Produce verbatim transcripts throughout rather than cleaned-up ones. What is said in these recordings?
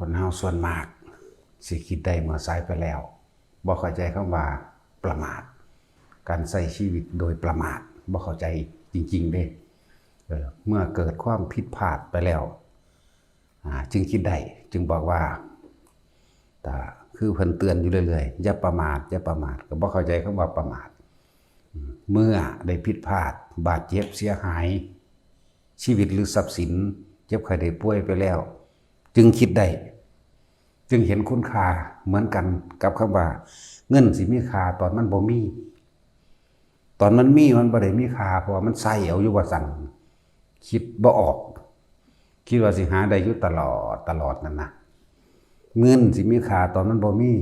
คนเฮาส่วนมากสิคิดได้เมื่อสายไปแล้ว บ่เข้าใจคำว่าประมาท การใช้ชีวิตโดยประมาท บ่เข้าใจจริงๆเด้ เออ เมื่อเกิดความผิดพลาดไปแล้ว อ่า จึงคิดได้ จึงบอกว่า แต่คือเพิ่นเตือนอยู่เรื่อยๆ อย่าประมาท อย่าประมาท ก็บ่เข้าใจคำว่าประมาท เมื่อได้ผิดพลาด บาดเจ็บเสียหาย ชีวิตหรือทรัพย์สิน เจ็บไข้ได้ป่วยไปแล้ว จึงคิดได้ จึงเห็นคุณค่า เหมือนกันกับคำว่า เงินสิมีค่าตอนมันบ่มี ตอนมันมีมันบ่ได้มีค่า เพราะว่ามันใช้เอาอยู่ว่าซั่น คิดบ่ออก คิดว่าสิหาได้อยู่ตลอด ตลอดนั่นนะ เงินสิมีค่าตอนมันบ่มี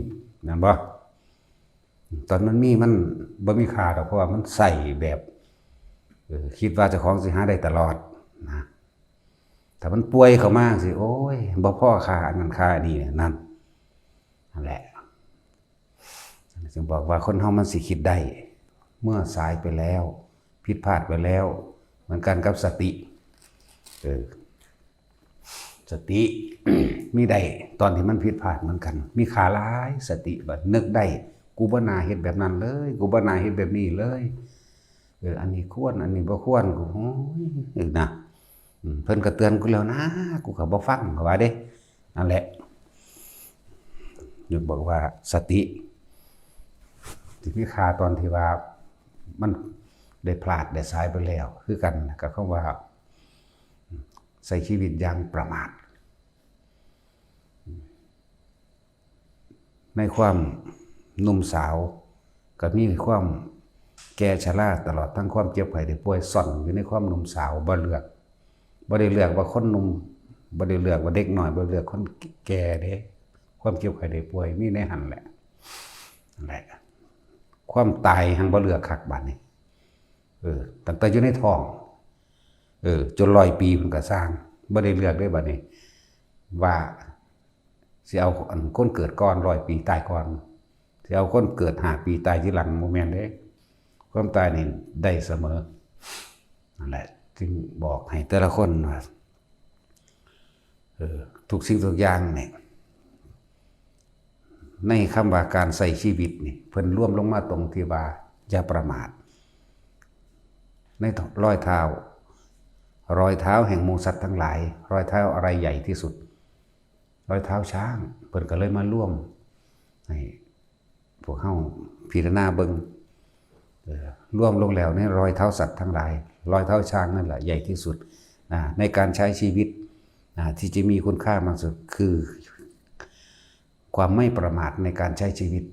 แม่นบ่ ตอนมันมีมันบ่มีค่าดอก เพราะว่ามันใช้แบบ เออ คิดว่าเจ้าของสิหาได้ตลอดนะ ถ้ามันป่วยเข้ามาสิ โอ้ย บ่พอค่าอันนั้นค่าอันนี้ นั่น นั่นแหละ จึงบอกว่าคนเฮามันสิคิดได้ เมื่อสายไปแล้ว ผิดพลาดไปแล้ว เหมือนกันกับสติ เออ สติ มีได้ตอนที่มันผิดพลาดเหมือนกัน มีค่าหลาย สติ บัดนึกได้ กูบ่น่าเฮ็ดแบบนั้นเลย กูบ่น่าเฮ็ดแบบนี้เลย เออ อันนี้ควร อันนี้บ่ควร กู โอ้ย เออ นะ อืม เพิ่นก็เตือนกูแล้วนะ กูก็บ่ฟัง เขาว่าเด้ นั่นแหละ ยกบอกว่าสติ ที่มีค่าตอนที่ว่ามันได้พลาดได้สายไปแล้ว คือกันกับคำว่า ใช้ชีวิตอย่างประมาท ในความหนุ่มสาว ก็มีความแก่ชรา ตลอดทั้งความเจ็บไข้ได้ป่วยซ่อนอยู่ในความหนุ่มสาว บ่เลือก บ่ได้เลือกว่าคนหนุ่ม บ่ได้เลือกว่าเด็กน้อย บ่เลือกคนแก่เด้ ความเจ็บไข้ได้ป่วยมีในหั่นแหละ นั่นแหละ ความตายหั้นบ่เลือกคักบาดนี้ เออ ตั้งแต่อยู่ในท้อง เออ จนร้อยปีพุ้นก็ซ่าง บ่ได้เลือกเด้บาดนี้ ว่าสิเอาอันคนเกิดก่อนร้อยปีตายก่อน สิเอาคนเกิดห้าปีตายทีหลัง บ่แม่นเด้ ความตายนี่ได้เสมอ นั่นแหละ จึงบอกให้แต่ละคนว่า เออ ทุกสิ่งทุกอย่างนี่ ในคำว่าการใช้ชีวิตนี่ เพิ่นรวมลงมาตรงที่ว่าอย่าประมาท ในรอยเท้า รอยเท้าแห่งหมู่สัตว์ทั้งหลาย รอยเท้าอะไรใหญ่ที่สุด รอยเท้าช้าง เพิ่นก็เลยมารวมให้พวกเฮาพิจารณาเบิ่ง เอ่อ รวมลงแล้วในรอยเท้าสัตว์ทั้งหลาย รอยเท้าช้างนั่นแหละใหญ่ที่สุด อ่า ในการใช้ชีวิต อ่า ที่จะมีคุณค่ามากสุดคือความไม่ประมาทในการใช้ชีวิต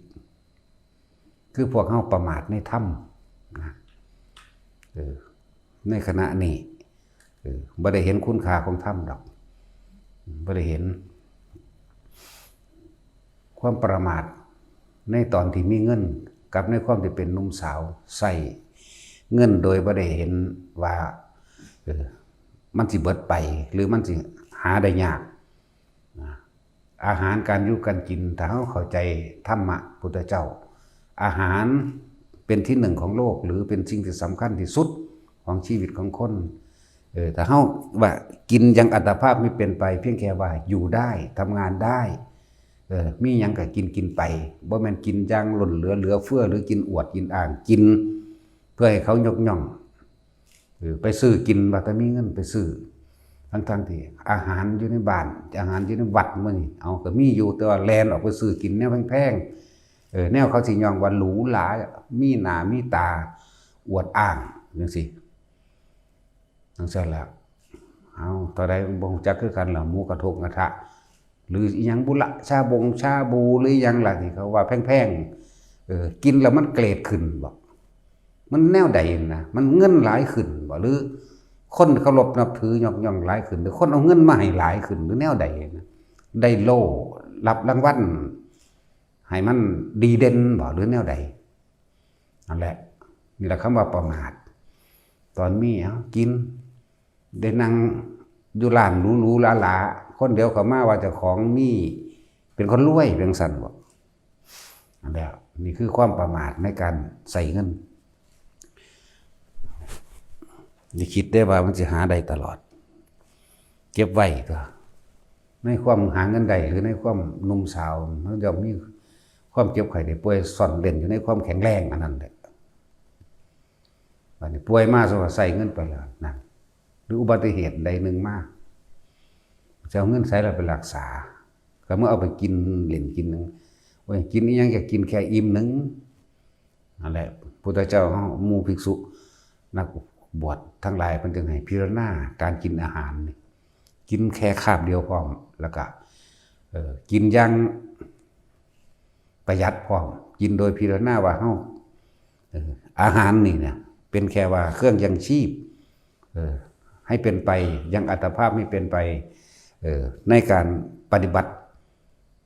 คือพวกเฮาประมาทในธรรมนะ เออ ในขณะนี้ เออ บ่ได้เห็นคุณค่าของธรรมดอก บ่ได้เห็น ความประมาทในตอนที่มีเงิน กับในความที่เป็นหนุ่มสาว ใช้เงินโดยบ่ได้เห็นว่า เออ มันสิเบิดไป หรือมันสิหาได้ยากนะ อาหารการอยู่การกิน ถ้าเฮาเข้าใจธรรมะพุทธเจ้า อาหารเป็นที่หนึ่งของโลก หรือเป็นสิ่งที่สำคัญที่สุดของชีวิตของคน เออ ถ้าเฮาว่ากินอย่างอัตภาพไม่เป็นไป เพียงแค่ว่าอยู่ได้ ทำงานได้ เออ มีหยังก็กินกินไป บ่แม่นกินอย่างล้นเหลือเหลือเฟือ หรือกินอวดกินอ้าง กินเพื่อให้เขายกย่อง เออ ไปซื้อกิน ว่าแต่มีเงินไปซื้อ ทั้งๆที่อาหารอยู่ในบ้าน อาหารอยู่ในวัดมื้อนี้ เอา ก็มีอยู่ แต่ว่าแล่นออกไปซื้อกินแนวแพงๆ เออ แนวเขาสิย่องว่าหรูหรา มีหน้ามีตา อวดอ้างจังซี่ จังซั่นล่ะ เอา เท่าใดบ่ฮู้จักคือกันล่ะ หมูกระทงกระทะ หรืออิหยังบุละ ชาบงชาบู หรืออิหยังล่ะ ที่เขาว่าแพงๆ เออ กินแล้วมันเกรดขึ้นบ่ มันแนวใดนะ มันเงินหลายขึ้นบ่ หรือคนเคารพนับถือยกย่องหลายขึ้น หรือคนเอาเงินมาให้หลายขึ้น หรือแนวใดนะ ได้โล่ รับรางวัล ให้มันดีเด่นบ่ หรือแนวใด นั่นแหละ นี่แหละคำว่าประมาท ตอนมี เอา กิน ได้นั่งอยู่ร้านหรูๆหราๆ คนเดียวเข้ามาว่าเจ้าของมี เป็นคนรวย เป็นจั่งซั้นบ่ นั่นแหละ นี่คือความประมาทในการใช้เงิน อย่าคิดได้ว่ามันสิหาได้ตลอด เก็บไว้ตัว ในความหาเงินได้หรือในความหนุ่มสาว มันย่อมมีความเจ็บไข้ได้ป่วยซ่อนเร้นอยู่ในความแข็งแรงอันนั้นแหละ บัดนี้ป่วยมา สมมุติว่าใช้เงินไปแล้วนั่น หรืออุบัติเหตุใดหนึ่งมา จะเอาเงินใส่เราไปรักษา ก็เมื่อเอาไปกินเล่นกินหนึ่ง โอ้ย กินอีหยังก็กินแค่อิ่มหนึ่ง นั่นแหละ พุทธเจ้าเฮา หมู่ภิกษุนักบวชทั้งหลาย เพิ่นจึงให้พิจารณาการกินอาหารนี่ กินแค่คาบเดียวพร้อม แล้วก็ เอ่อ กินอย่างประหยัดพร้อม กินโดยพิจารณาว่าเฮา เอ่อ อาหารนี่เนี่ย เป็นแค่ว่าเครื่องยังชีพ เอ่อ ให้เป็นไป ยังอัตภาพให้เป็นไป เอ่อ ในการปฏิบัติ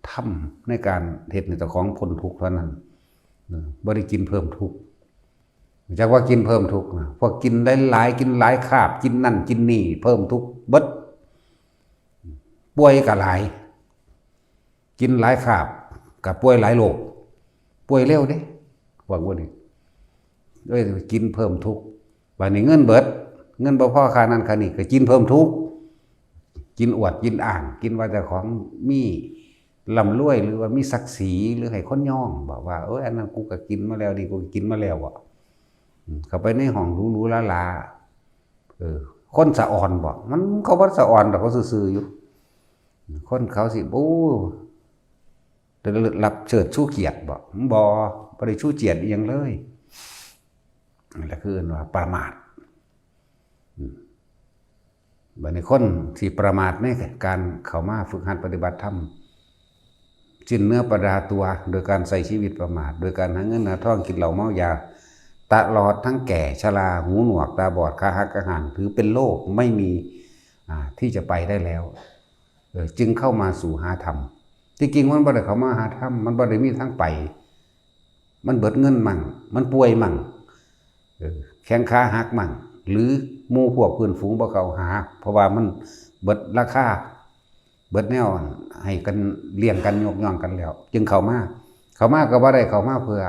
ธรรม ในการเฮ็ดให้เจ้าของพ้นทุกข์เท่านั้น เออ บ่ได้กินเพิ่มทุกข์ จักว่ากินเพิ่มทุกข์นะ พวกกินหลายๆ กินหลายคาบ กินนั่นกินนี่ เพิ่มทุกข์เบิด ป่วยก็หลาย กินหลายคาบ ก็ป่วยหลายโรค ป่วยเร็วเด้ พวกพวกนี้ เอ้ย กินเพิ่มทุกข์ บัดนี้เงินเบิด เงินบ่พอค่านั่นค่านี่ ก็กินเพิ่มทุกข์ กินอวดกินอ้าง กินว่าเจ้าของมีร่ำรวย หรือว่ามีศักดิ์ศรี หรือให้คนยอง บอกว่า เอ้ย อันนั้นกูก็กินมาแล้ว นี่กูก็กินมาแล้วอะ อืม เข้าไปในห้องหรูๆหราๆ เออ คนสะออนบอก มันเขาบ่สะออนดอก เขาซื่อๆอยู่ คนเขาสิ โอ้ ได้รับเชิดชูเกียรติบอก บ่ บ่ได้ชูเกียรติอีหยังเลย นั่นแหละคือเอิ้นว่าประมาท อืม บัดนี้คนที่ประมาทในการเข้ามาฝึกหัดปฏิบัติธรรม สิ้นเนื้อประดาตัว โดยการใช้ชีวิตประมาท โดยการหาเงินหาทอง กินเหล้าเมายา ตลอดทั้งแก่ชรา หูหนวก ตาบอด ขาหัก ขาหัน ถือเป็นโรค ไม่มี อ่า ที่จะไปได้แล้ว เออ จึงเข้ามาสู่หาธรรม ที่จริงมันบ่ได้เข้ามาหาธรรม มันบ่ได้มีทางไป มันเบิดเงินมั่ง มันป่วยมั่ง เออ แข้งขาหักมั่ง หรือหมู่พวกเพื่อนฝูงบ่เข้าหา เพราะว่ามันเบิดราคา เบิดแนวให้กัน เลี้ยงกัน ยกย่องกันแล้ว จึงเข้ามา เข้ามาก็บ่ได้เข้ามาเพื่อ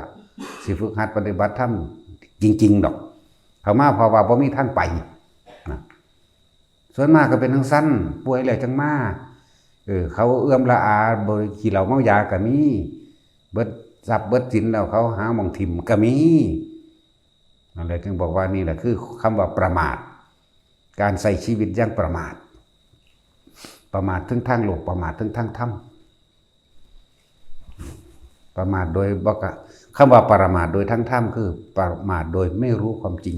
สิฝึกหัดปฏิบัติธรรมจริงๆดอก เข้ามาเพราะว่าบ่มีทางไปนะ ส่วนมากก็เป็นจั่งซั้น ป่วยแล้วจั่งมา เออ เขาเอื้อมละอา บ่ ขี้เหล้าเมายาก็มี เบิดทรัพย์เบิดสินแล้วเขาหาหม่องถิ่มก็มี นั่นแหละจึงบอกว่านี่แหละคือคำว่าประมาท การใช้ชีวิตอย่างประมาท ประมาททั้งทางโลก ประมาททั้งทางธรรม ประมาทโดยบ่กะ คำว่าประมาทโดยทางธรรมคือประมาทโดยไม่รู้ความจริง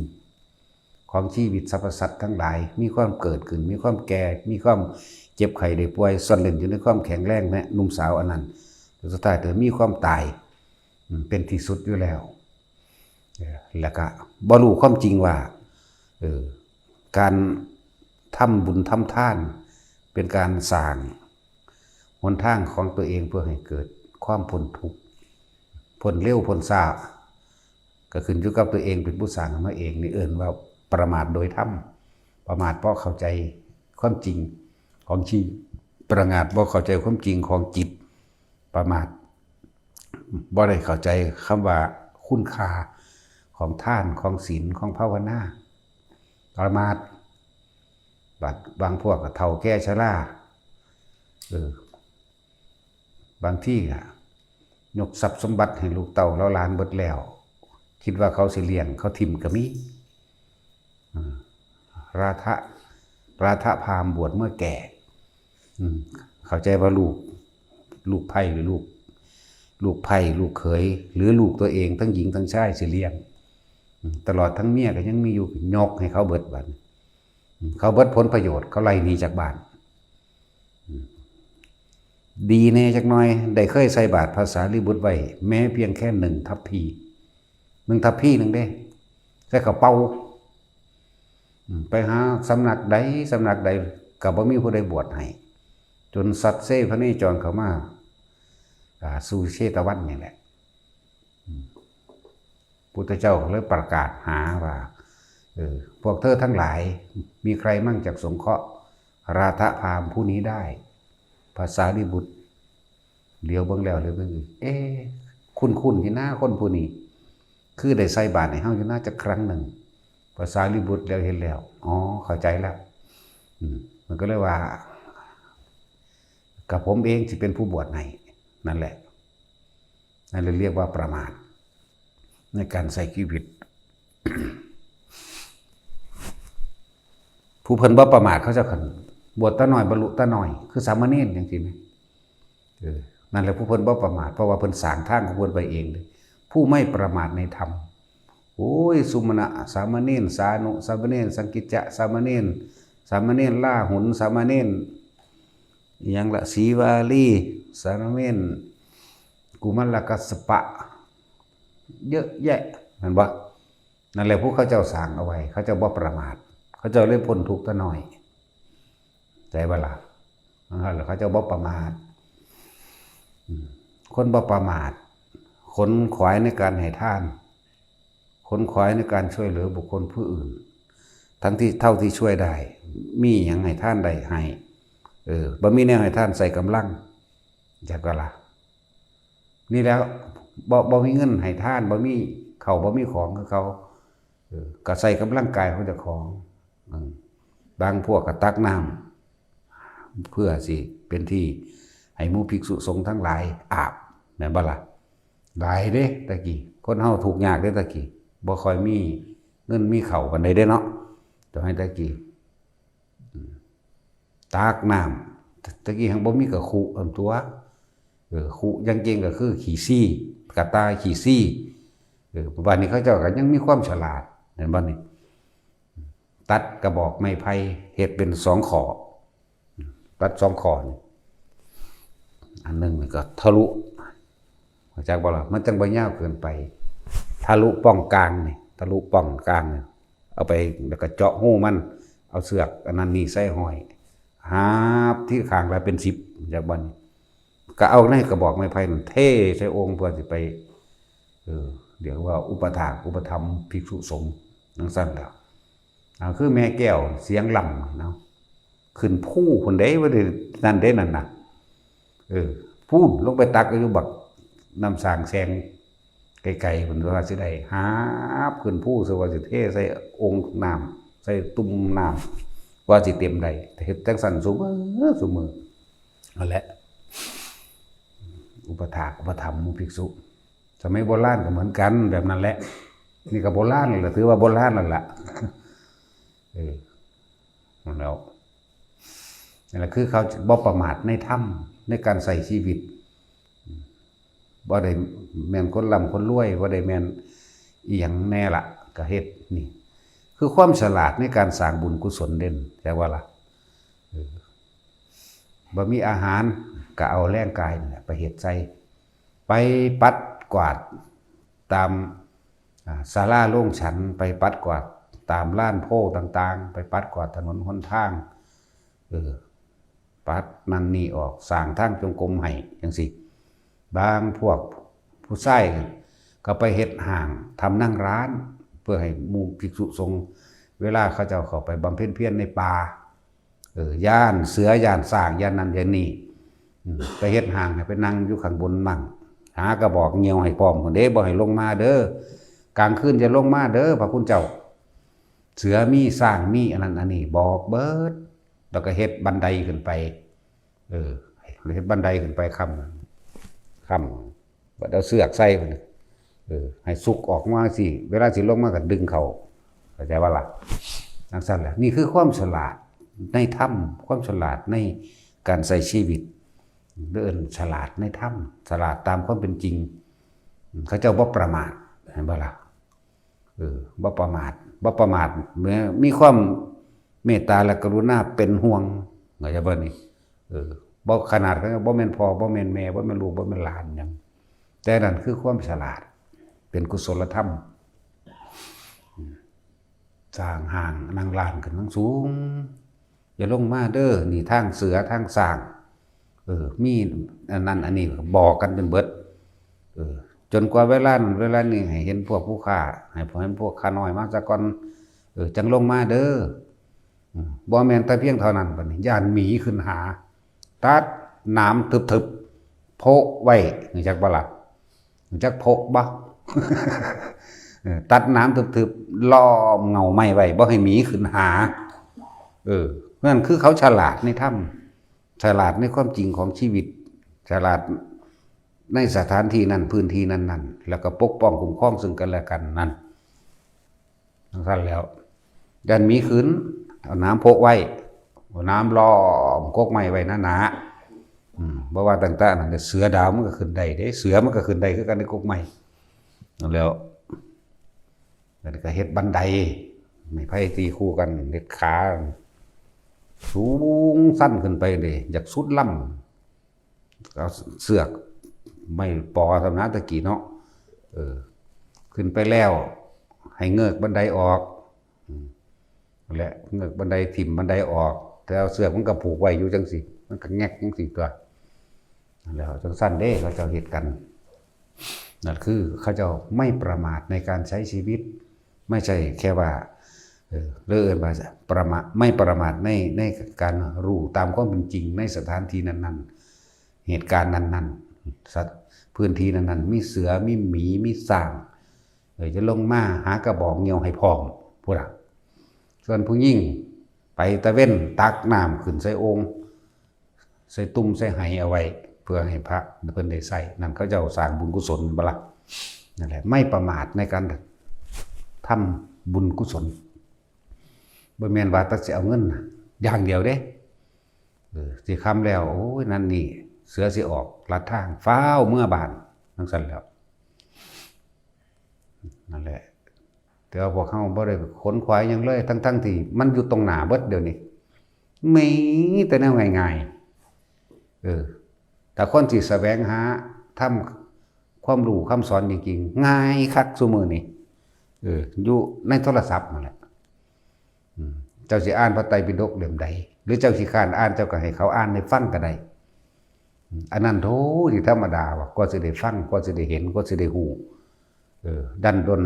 ของชีวิตสรรพสัตว์ทั้งหลาย มีความเกิดขึ้น มีความแก่ มีความเจ็บไข้ได้ป่วย ซ่อนเร้นอยู่ในความแข็งแรงและหนุ่มสาวอันนั้น สุดท้ายก็มีความตาย อืม เป็นที่สุดอยู่แล้ว เออ แล้วก็บ่รู้ความจริงว่า เออ การทำบุญทำทาน เป็นการสร้างหนทางของตัวเองเพื่อให้เกิดความพ้นทุกข์ พ้นเร็วพ้นช้า ก็ขึ้นอยู่กับตัวเองเป็นผู้สร้างมาเอง นี่เอิ้นว่าประมาทโดยธรรม ประมาทเพราะเข้าใจความจริงของชีวิต ประมาทเพราะเข้าใจความจริงของจิต ประมาท บ่ได้เข้าใจคำว่าคุณค่าของทาน ของศีล ของภาวนา ประมาท บัดบางพวกก็เฒ่าแก่ชรา เออ บางทีก็ยกทรัพย์สมบัติให้ลูกเต้าเหล่าหลานเบิดแล้ว คิดว่าเขาสิเลี้ยง เขาถิ่มก็มี อ่า ราธะ ราธะพราหมณ์บวชเมื่อแก่ อืม เข้าใจว่าลูก ลูกใผ่หรือลูก ลูกใผ่ ลูกเขย หรือลูกตัวเอง ทั้งหญิงทั้งชายสิเลี้ยง อืม ตลอดทั้งเมียก็ยังมีอยู่ ยกให้เขาเบิดบัดนี้ อืม เขาเบิดผลประโยชน์ เขาไล่หนีจากบ้าน อืม ดีแน่จักหน่อย ได้เคยใส่บาตรพระสารีบุตรไว้ แม้เพียงแค่หนึ่งทัพพี หนึ่งทัพพีหนึ่งเด้ ใส่กระเป๋า อืม ไปหาสำนักใดสำนักใด ก็บ่มีผู้ใดบวชให้ จนสัตว์เซพเนจรเข้ามา อ่า สู่เชตวันนี่แหละ อืม พุทธเจ้าก็เลยประกาศหาว่า เออ พวกเธอทั้งหลาย มีใครมั่งจักสงเคราะห์ ราธะพราหมณ์ผู้นี้ได้ พระสารีบุตร เหลียวเบิ่งแล้วเหลียวเบิ่งอีก เอ๊ะ คุ้นๆอยู่นะ คนผู้นี้ คือได้ใส่บาตรให้เฮาอยู่นะจักครั้งหนึ่ง พระสารีบุตรเหลียวเห็นแล้ว อ๋อ เข้าใจแล้ว อืม มันก็เลยว่า กับผมเองสิเป็นผู้บวชให้ นั่นแหละ นั่นเลยเรียกว่าประมาทในการใช้ชีวิต ผู้เพิ่นบ่ประมาทเขาเจ้าคันบวชตาน้อยบรรลุตาน้อย คือสามเณรจังซี่แหม เออ นั่นแหละผู้เพิ่นบ่ประมาท เพราะว่าเพิ่นสร้างทางของเพิ่นไปเองเลย ผู้ไม่ประมาทในธรรม โอ้ย สุมาณะสามเณร สานุสามเณร สังกิจจะสามเณร สามเณรลาหุน สามเณรอิหยังละ สีวาลี สามเณรกุมารกัสสปะ เยอะแยะ แม่นบ่ นั่นแหละผู้เขาเจ้าสร้างเอาไว้ เขาเจ้าบ่ประมาท เขาเจ้าเลยพ้นทุกข์ตาน้อย ใจบ่ล่ะ นั่นแหละ เขาเจ้าบ่ประมาท อืม คนบ่ประมาท ขนขวายในการให้ทาน ขนขวายในการช่วยเหลือบุคคลผู้อื่น ทั้งที่เท่าที่ช่วยได้ มีหยังให้ทานได้ให้ เออ บ่มีแนวให้ทานใส่กำลัง จักบ่ล่ะ นี่แล้ว บ่ บ่มีเงินให้ทาน บ่มีข้าว บ่มีของคือเขา เออ ก็ใส่กำลังกายของเจ้าของ อืม บางพวกก็ตักน้ำ เพื่อสิเป็นที่ให้หมู่ภิกษุสงฆ์ทั้งหลายอาบ แม่นบ่ล่ะ หลายเด้ตะกี้ คนเฮาทุกข์ยากเด้ตะกี้ บ่ค่อยมีเงินมีข้าวปานใดเด้เนาะ แต่ให้ตะกี้ อืม ตักน้ำ ตะกี้หั้นบ่มีกะคุอันตัว เออ คุอย่างเก่งก็คือขี้ซี้ กะต่ายขี้ซี้ เออ บัดนี้เขาเจ้าก็ยังมีความฉลาด เห็นบ่นี่ ตัดกระบอกไม้ไผ่เฮ็ดเป็นสองข้อ ตัดสองข้อนี่ อันหนึ่งนี่ก็ทะลุ เข้าใจบ่ล่ะ มันจั่งบ่ยาวเกินไป ทะลุป่องกลางนี่ ทะลุป่องกลางนี่ เอาไปแล้วก็เจาะรูมัน เอาเชือกอันนั้นนี่ใส่ห้อย หาบที่ข้างละเป็นสิบ จักบ่นี่ ก็เอาในกระบอกไม้ไผ่นั่นเทใส่โอ่งเพื่อสิไป เออ เรียกว่าอุปถากอุปถัมภ์ภิกษุสงฆ์จั่งซั้นล่ะ อ่า คือแม่แก้วเสียงล่ำเนาะ ขึ้นภูพุ้นเด้ บ่ได้นั่นเด้นั่นน่ะ เออ พู้นลงไปตักอยู่บักน้ำสร้างแซงไกลๆ พุ้น ว่าสิได้หาบขึ้นภู สิว่าสิเทใส่โอ่งน้ำ ใส่ตุ่มน้ำ ว่าสิเต็มได้ เฮ็ดจั่งซั้นซุมื้อซุมื้อ นั่นแหละ อุปถากอุปถัมภ์หมู่ภิกษุ สมัยโบราณก็เหมือนกันแบบนั้นแหละ นี่ก็โบราณแล้วล่ะ ถือว่าโบราณแล้วล่ะ เออ นั่นแหล้ว นั่นแหละคือเขาบ่ประมาทในธรรม ในการใช้ชีวิต บ่ได้แม่นคนร่ำคนรวย บ่ได้แม่นอีหยังแน่ละ ก็เฮ็ดนี่ คือความฉลาดในการสร้างบุญกุศลเด่น ใช่ว่าล่ะ เออ บ่มีอาหารก็เอาแรงกายนี่แหละไปเฮ็ดใส่ ไปปัดกวาดตาม อ่า ศาลาโรงฉัน ไปปัดกวาดตามลานโพธิ์ต่างๆ ไปปัดกวาดถนนหนทาง เออ ปัดนั่นนี่ออก สร้างทางจงกรมให้จั่งซี้ บางพวกผู้ชายก็ไปเฮ็ดห้าง ทำนั่งร้าน เพื่อให้หมู่ภิกษุสงฆ์ เวลาเขาเจ้าเข้าไปบำเพ็ญเพียรในป่า เออ ย้านเสือ ย้านช้าง ย้านนั่นย้านนี่ อืม ไปเฮ็ดห้างให้ไปนั่งอยู่ข้างบนมั่ง หากระบอกเหยี่ยวให้พร้อมพุ้นเด้ บ่ให้ลงมาเด้อ กลางคืนอย่าลงมาเด้อ พระคุณเจ้า เสือมี ช้างมี อันนั้นอันนี้ บอกเบิด แล้วก็เฮ็ดบันไดขึ้นไป เออ เฮ็ดบันไดขึ้นไปค้ำ ค้ำ บัดเอาเสือกใส่พุ้น เออ ให้สุกออกมาสิ เวลาสิลงมาก็ดึงเข้า เข้าใจบ่ล่ะ จั่งซั้นแหละ นี่คือความฉลาดในธรรม ความฉลาดในการใช้ชีวิต เอิ้นฉลาดในธรรม ฉลาดตามความเป็นจริง เขาเจ้าบ่ประมาท เห็นบ่ล่ะ เออ บ่ประมาท บ่ประมาท มีความเมตตาและกรุณาเป็นห่วง เข้าใจบ่นี่ เออ บ่ขนาดเขาบ่แม่นพ่อ บ่แม่นแม่ บ่แม่นลูก บ่แม่นหลานหยัง แต่นั่นคือความฉลาด เป็นกุศลธรรม สร้างห้างนั่งร้านขึ้นทั้งสูง อย่าลงมาเด้อ นี่ทางเสือ ทางช้าง เออ มีอันนั้นอันนี้ บอกกันเป็นเบิด เออ จนกว่าเวลานั้นเวลานี้ ให้เห็นพวกผู้ข้า ให้เห็นพวกข้าน้อยมาซะก่อน เออ จั่งลงมาเด้อ อืม บ่แม่นแต่เพียงเท่านั้น บัดนี้ ย้านหมีขึ้นหา ตัดหนามทึบๆ โพะไว้ รู้จักบ่ล่ะ รู้จักโพะบ่ เออ ตัดหนามทึบๆ ล้อมเงาไม้ไว้ บ่ให้หมีขึ้นหา เออ นั่นคือเขาฉลาดในธรรม ฉลาดในความจริงของชีวิต ฉลาดในสถานที่นั้น พื้นที่นั้นๆ แล้วก็ปกป้องคุ้มครองซึ่งกันและกันนั่น จั่งซั้นแล้ว ย่านหมีขึ้น เอาหนามโพกไว้ เอาหนามล้อมกกไม้ไว้หนาๆ อืม บ่ว่าตั้งแต่นั้น เสือดาวมันก็ขึ้นได้เด้ เสือมันก็ขึ้นได้คือกันในกกไม้ นั่นแหล้ว แล้วก็เฮ็ดบันได ไม้ไผ่ตีคู่กัน เฮ็ดขา สูงสั้นขึ้นไปเลย อยากสุดลำ เอาเสือกไม้ปอสำนักตะกี้เนาะ เออ ขึ้นไปแล้ว ให้เงิกบันไดออก อืม และเงิกบันไดถิ่มบันไดออก แต่เอาเสือกมันก็ผูกไว้อยู่จั่งซี้ มันก็แงกจั่งซี้ตัว แล้วจั่งซั้นเด้ เขาเจ้าเฮ็ดกัน นั่นคือเขาเจ้าไม่ประมาทในการใช้ชีวิต ไม่ใช่แค่ว่า เออ เรียกว่าประมาท ไม่ประมาทใน ในการรู้ตามความเป็นจริงในสถานที่นั้นๆ เหตุการณ์นั้นๆ สัตว์ พื้นที่นั้นๆ มีเสือ มีหมี มีช้าง เออ จะลงมาหากระบอกเงี้ยวให้พร้อม พู้นน่ะ ส่วนผู้หญิงไปตะเวนตักน้ำขึ้นใส่โอ่ง ใส่ตุ่มใส่ไหเอาไว้ เพื่อให้พระเพิ่นได้ใช้ นั่นเขาเจ้าสร้างบุญกุศลบ่ล่ะ นั่นแหละ ไม่ประมาทในการทำบุญกุศล บ่แม่นว่าแต่สิเอาเงินอย่างเดียวเด้ เออ สิค่ำแล้ว โอ้ย นั่นนี่ เสือสิออกลัดทาง ฟ้าวเมือบ้าน จั่งซั้นแล้ว นั่นแหละ แต่ว่าพวกเฮาบ่ได้ขนขวายหยังเลย ทั้งๆที่มันอยู่ตรงหน้าเบิดเดี๋ยวนี้ มีแต่แนวง่ายๆ เออ ถ้าคนสิแสวงหาทำความรู้คำสอนจริงๆ ง่ายคักซุมื้อนี้ เออ อยู่ในโทรศัพท์นั่นแหละ อืม เจ้าสิอ่านพระไตรปิฎกเล่มใด หรือเจ้าขี้คร้านอ่าน เจ้าก็ให้เขาอ่านให้ฟังก็ได้ อืม อันนั้นโธ่ ที่ธรรมดาว่ะ กว่าสิได้ฟัง กว่าสิได้เห็น กว่าสิได้ฮู้ เออ ดันด้น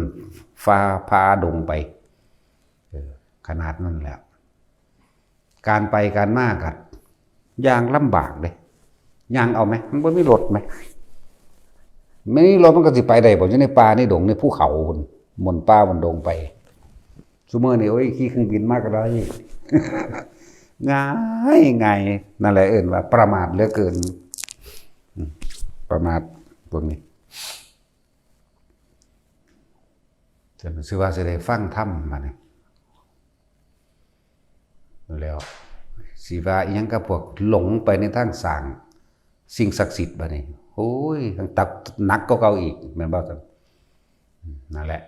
ฟ้าผ่าดงไป เออ ขนาดนั้นแหละ การไปการมาก็ย่างลำบากเด้ ย่างเอาไหม มันบ่มีรถไหม ไม่มีรถมันก็สิไปได้บ่ อยู่ในป่าในดงในภูเขาพุ้น หม่นป่าหม่นดงไป ซุมื้อนี้ โอ้ย ขี่เครื่องบินมาก็ได้ ง่ายง่าย นั่นแหละเอิ้นว่าประมาทเหลือเกิน อืม ประมาทพวกนี้ จะสิว่าสิได้ฟังธรรมบัดนี้ แล้วสิว่าอิหยังกับพวกหลงไปในทางสร้างสิ่งศักดิ์สิทธิ์บัดนี้ โอ้ย ตักหนักกว่าเก่าอีก แม่นบ่ครับ นั่นแหละ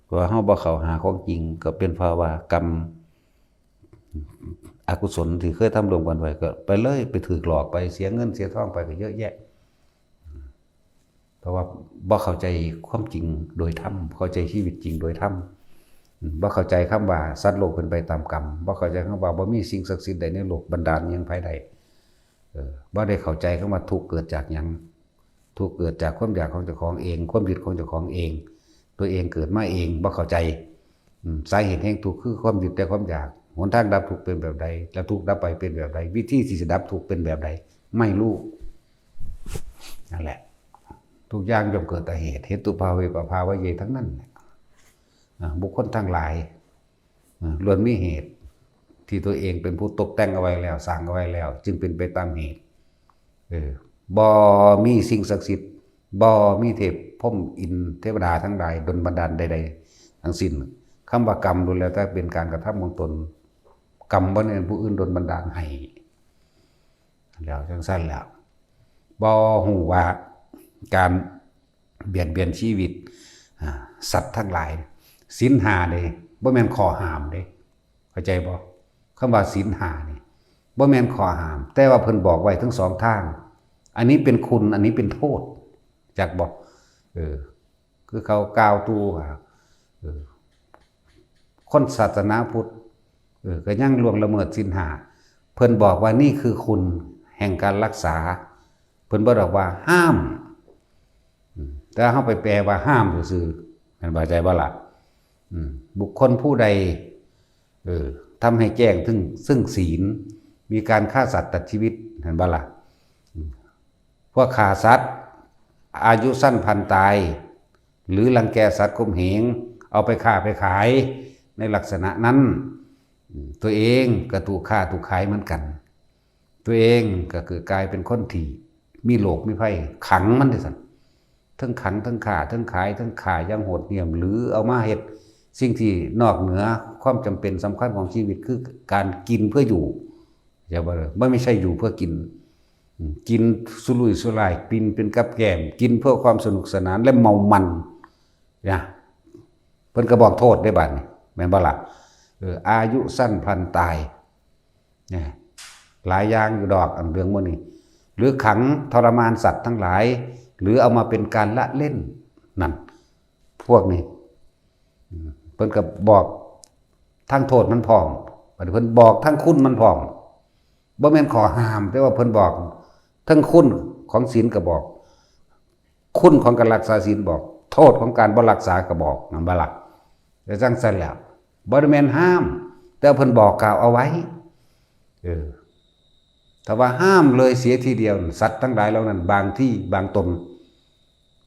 เพราะว่าเฮาบ่เข้าหาของจริง ก็เป็นเพราะว่ากรรมอกุศลที่เคยทำร่วมกันไว้ ก็ไปเลย ไปถูกหลอก ไปเสียเงินเสียทองไปก็เยอะแยะ เพราะว่าบ่เข้าใจความจริงโดยธรรม เข้าใจชีวิตจริงโดยธรรม อืม บ่เข้าใจคำว่าสัตว์โลกเป็นไปตามกรรม บ่เข้าใจคำว่าบ่มีสิ่งศักดิ์สิทธิ์ใดในโลกบันดาลอิหยังไผได้ เออ บ่ได้เข้าใจคำว่าทุกข์เกิดจากหยัง ทุกข์เกิดจากความอยากของเจ้าของเอง ความยึดของเจ้าของเอง ตัวเองเกิดมาเอง บ่เข้าใจ อืม สาเหตุแห่งทุกข์คือความยึดและความอยาก หนทางดับทุกข์เป็นแบบใด และทุกข์ดับไปเป็นแบบใด วิธีที่จะดับทุกข์เป็นแบบใด ไม่รู้ นั่นแหละ ทุกอย่างย่อมเกิดแต่เหตุ เหตุภาเวปภาวยะ ทั้งนั้นแหละ อ่า บุคคลทั้งหลาย อ่า ล้วนมีเหตุที่ตัวเองเป็นผู้ตกแต่งเอาไว้แล้ว สร้างเอาไว้แล้ว จึงเป็นไปตามเหตุ เออ บ่มีสิ่งศักดิ์สิทธิ์ บ่มีเทพพรหมอินทร์เทวดาทั้งหลายดลบันดาลใดๆ ทั้งสิ้น คำว่ากรรมล้วนแล้วแต่เป็นการกระทำของตน กรรมบ่แม่นผู้อื่นดลบันดาลให้ แล้วจั่งซั้นแล้ว บ่ฮู้ว่าการเบียดเบียนชีวิต อ่า สัตว์ทั้งหลาย ศีลห้าเด้ บ่แม่นข้อห้ามเด้ เข้าใจบ่ คำว่าศีลห้านี่ บ่แม่นข้อห้าม แต่ว่าเพิ่นบอกไว้ทั้งสองทาง อันนี้เป็นคุณ อันนี้เป็นโทษ จักบ่ เออ คือเขากล่าวตู่ว่า เออ คนศาสนาพุทธ เออ ก็ยังล่วงละเมิดศีลห้า เพิ่นบอกว่านี่คือคุณแห่งการรักษา เพิ่นบ่ได้บอกว่าห้าม อืม แต่เฮาไปแปลว่าห้ามซื่อๆ แม่นบ่ เข้าใจบ่ล่ะ อืม บุคคลผู้ใด เออ ทำให้แจ้งถึงซึ่งศีล มีการฆ่าสัตว์ตัดชีวิต เห็นบ่ล่ะ อืม พวกฆ่าสัตว์ อายุสั้นพลันตาย หรือรังแกสัตว์ข่มเหง เอาไปฆ่าไปขาย ในลักษณะนั้น อืม ตัวเองก็ถูกฆ่าถูกขายเหมือนกัน ตัวเองก็คือกลายเป็นคนที่มีโรคมีภัย ขังมันจั่งซั้น ทั้งขังทั้งฆ่าทั้งขายทั้งฆ่าอย่างโหดเหี้ยม หรือเอามาเฮ็ดสิ่งที่นอกเหนือความจำเป็นสำคัญของชีวิต คือการกินเพื่ออยู่ เข้าใจบ่ มันไม่ใช่อยู่เพื่อกิน อืม กินสุรุ่ยสุร่าย กินเป็นกับแกล้ม กินเพื่อความสนุกสนานและเมามันนะ เพิ่นก็บอกโทษได้บัดนี้ แม่นบ่ล่ะ เออ อายุสั้นพลันตาย เนี่ย หลายอย่างอยู่ดอก อันเรื่องหมู่นี้ หรือขังทรมานสัตว์ทั้งหลาย หรือเอามาเป็นการละเล่น นั่น พวกนี้ อืม เพิ่นก็บอกทั้งโทษมันพร้อม บัดนี้เพิ่นบอกทั้งคุณมันพร้อม บ่แม่นข้อห้าม แต่ว่าเพิ่นบอกทั้งคุณของศีลก็บอก คุณของการรักษาศีลบอก โทษของการบ่รักษาก็บอก นั่นบ่ล่ะ แต่จั่งซั้นแล้ว บ่ได้แม่นห้าม แต่เพิ่นบอกกล่าวเอาไว้ เออ ถ้าว่าห้ามเลยเสียทีเดียว สัตว์ทั้งหลายเหล่านั้น บางที่บางตน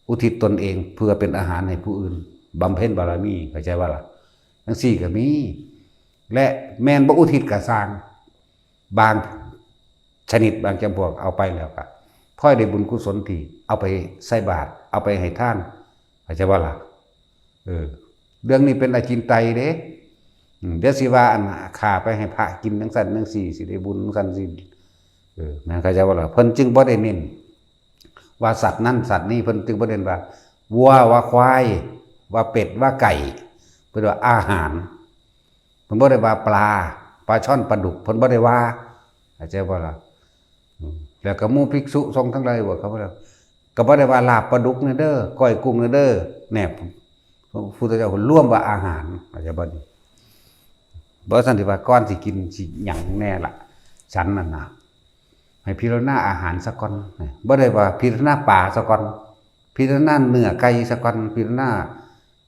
อุทิศตนเองเพื่อเป็นอาหารให้ผู้อื่น บำเพ็ญบารมี เข้าใจบ่ล่ะ จั่งซี้ก็มี และแม่นบ่อุทิศก็ซ่าง บางชนิดบางจำพวกเอาไปแล้วก็พลอยได้บุญกุศลที่เอาไปใส่บาตร เอาไปให้ทาน เข้าใจบ่ล่ะ เออ เรื่องนี้เป็นอจินไตยเด้ อืม เดี๋ยวสิว่าอันฆ่าไปให้พระกินจั่งซั้นจั่งซี้ สิได้บุญจั่งซั้นสิ เออ แม่นเข้าใจบ่ล่ะ เพิ่นจึงบ่ได้เน้นว่าสัตว์นั้นสัตว์นี้ เพิ่นจึงบ่เน้นว่าวัวว่าควาย ว่าเป็ดว่าไก่ เพิ่นว่าอาหาร เพิ่นบ่ได้ว่าปลา ปลาช่อนปลาดุก เพิ่นบ่ได้ว่า เข้าใจบ่ล่ะ อืม แล้วก็หมู่ภิกษุสงฆ์ทั้งหลายว่า เขาบ่ได้ ก็บ่ได้ว่าลาบปลาดุกแน่เด้อ ก้อยกุ้งแน่เด้อ แน่ พระพุทธเจ้าเพิ่นรวมว่าอาหาร เข้าใจบ่นี่ บ่ซั่นสิว่าก่อนสิกินสิหยังแน่ล่ะ ฉันนั่นน่ะ ให้พิจารณาอาหารซะก่อน บ่ได้ว่าพิจารณาปลาซะก่อน พิจารณาเนื้อไก่ซะก่อน พิจารณา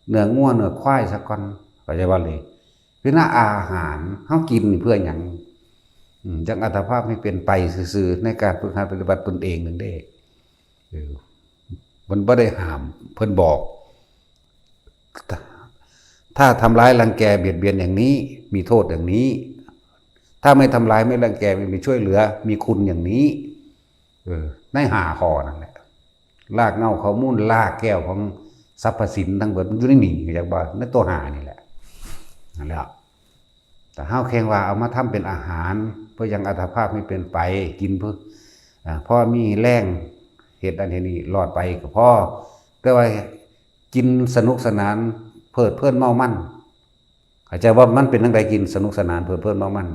เนื้องัวเนื้อควายซะก่อน เข้าใจบ่เลย พิจารณาอาหาร เฮากินนี่เพื่อหยัง อืม จั่งอัตภาพให้เป็นไปซื่อๆ ในการฝึกหัดปฏิบัติตนเองนั่นเด้ เออ มันบ่ได้ห้าม เพิ่นบอก ถ้าทำร้ายรังแกเบียดเบียนอย่างนี้ มีโทษอย่างนี้ ถ้าไม่ทำร้ายไม่รังแกไม่มีช่วยเหลือ มีคุณอย่างนี้ เออ ในห้าข้อนั่นแหละ รากเหง้าข้อมูล รากแก้วของสรรพสินทั้งหมดมันอยู่ในนี่ เข้าใจบ่ ในตัวห้านี่แหละ นั่นแหละ แต่เฮาแค่ว่าเอามาทำเป็นอาหาร เพื่อยังอัตภาพให้เป็นไป กินเพื่อ อ่า พอมีแรงเฮ็ดอันเฮ็ดนี้รอดไปก็พอ แต่ว่ากินสนุกสนานเพลิดเพลินเมามัน เข้าใจว่ามันเป็นจั่งใด กินสนุกสนานเพลิดเพลินเมามัน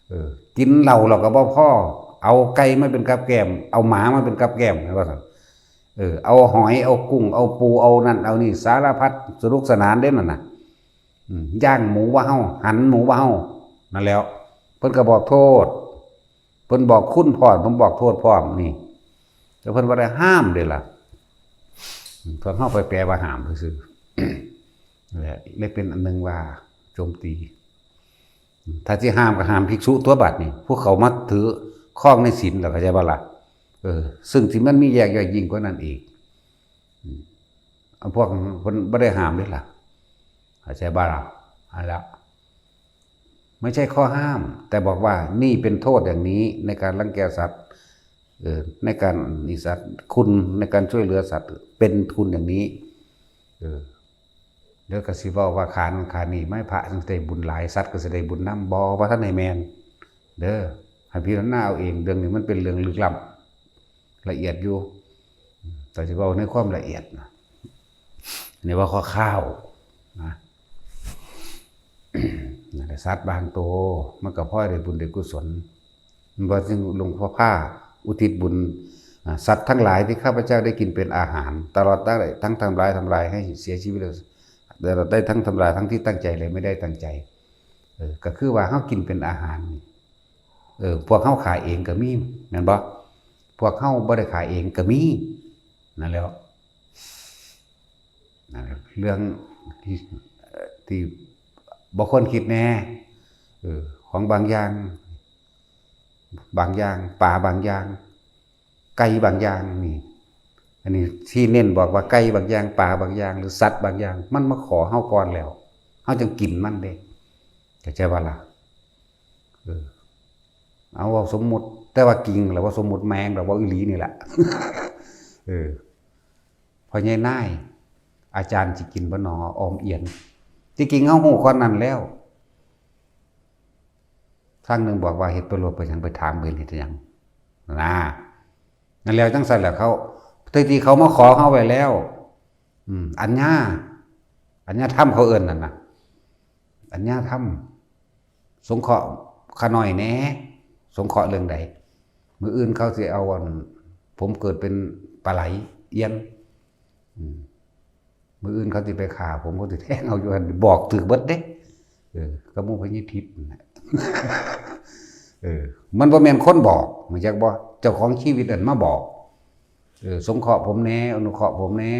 เออ กินเหล้าเราก็บ่พอ เอาไก่มาเป็นกับแกล้ม เอาหมามาเป็นกับแกล้ม ว่าซั่น เออ เอาหอย เอากุ้ง เอาปู เอานั่น เอานี่ สารพัดสนุกสนานเด้นั่นน่ะ อืม ย่างหมูว่าเฮา หั่นหมูว่าเฮา นั่นแหล้ว เพิ่นก็บอกโทษ เพิ่นบอกคุณพร้อม เพิ่นบอกโทษพร้อม นี่ แต่เพิ่นบ่ได้ห้ามเด้ล่ะ อืม พวกเฮาไปแปลว่าห้ามซื่อๆ นั่นแหละ เลยเป็นอันหนึ่งว่าโจมตี ถ้าสิห้ามก็ห้ามภิกษุตัวบัดนี่ พวกเขามาถือครองในศีลแล้ว เข้าใจบ่ล่ะ เออ ซึ่งที่มันมีแยกย่อยยิ่งกว่านั้นอีก อืม อันพวกเพิ่นบ่ได้ห้ามเด้ล่ะ เข้าใจบ่ล่ะ อันละ ไม่ใช่ข้อห้าม แต่บอกว่านี่เป็นโทษอย่างนี้ในการรังแกสัตว์ เออ ในการนี่สัตว์ คุณในการช่วยเหลือสัตว์ เป็นคุณอย่างนี้ เออ เดี๋ยวก็สิเว้าว่าขานขานนี่ ไม่พระจั่งสิได้บุญหลาย สัตว์ก็สิได้บุญนำ บ่ บ่ทันได้แม่น เด้อ ให้พิจารณาเอาเอง เรื่องนี้มันเป็นเรื่องลึกล้ำ ละเอียดอยู่ แต่สิเว้าในความละเอียดนะ นี่ว่าข้อข้าวนะ นั่นแหละ สัตว์บางตัว มันก็พลอยได้บุญได้กุศล มันว่าจึงหลวงพ่อพาอุทิศบุญ อ่า สัตว์ทั้งหลายที่ข้าพเจ้าได้กินเป็นอาหาร ตลอดได้ทั้งทำลาย ทำลายให้เสียชีวิต ตลอดได้ทั้งทำลายทั้งที่ตั้งใจและไม่ได้ตั้งใจ เออ ก็คือว่าเฮากินเป็นอาหารนี่ เออ พวกเฮาขายเองก็มี แม่นบ่ พวกเฮาบ่ได้ขายเองก็มี นั่นแหล้ว นั่นแหละ เรื่องที่ เอ่อ ที่บ่ควรคิดแน่ เออ ของบางอย่าง บางอย่าง ปลาบางอย่าง ไก่บางอย่างนี่ อันนี้ที่เน้นบอกว่าไก่บางอย่าง ปลาบางอย่าง หรือสัตว์บางอย่าง มันมาขอเฮาก่อนแล้ว เฮาจึงกินมันเด้ เข้าใจบ่ล่ะ เออ เอาเว้าสมมุติ แต่ว่ากิ่ง หรือว่าสมมุติแมง หรือว่าอีหลีนี่แหละ เออ พ่อใหญ่นาย อาจารย์สิกินบ่หนอ ออมเอียน ที่จริงเฮาฮู้ข้อนั้นแล้ว ทางหนึ่งบอกว่า เฮ็ดไปโลด ไปหยัง ไปถามเพิ่นเฮ็ดหยัง นะ นั่นแล้วจังซั่นแหละ เขา ที่ที่เขามาขอเฮาไว้แล้ว อืม อัญญา อัญญาธรรมเขาเอิ้นนั่นน่ะ อัญญาธรรม สงเคราะห์ข้าน้อยแหน่ สงเคราะห์เรื่องใด มื้ออื่นเขาสิเอาอัน ผมเกิดเป็นปลาไหลเอียน อืม มื้ออื่นเขาสิไปฆ่าผม เขาสิแทงเอาอยู่หั่น บอกถืกเบิดเด้ เออ ก็หมู่พญาทิพย์นั่นแหละ เออ มันบ่แม่นคนบอก รู้จักบ่ เจ้าของชีวิตนั่นมาบอก เออ สงเคราะห์ผมแหน่ อนุเคราะห์ผมแหน่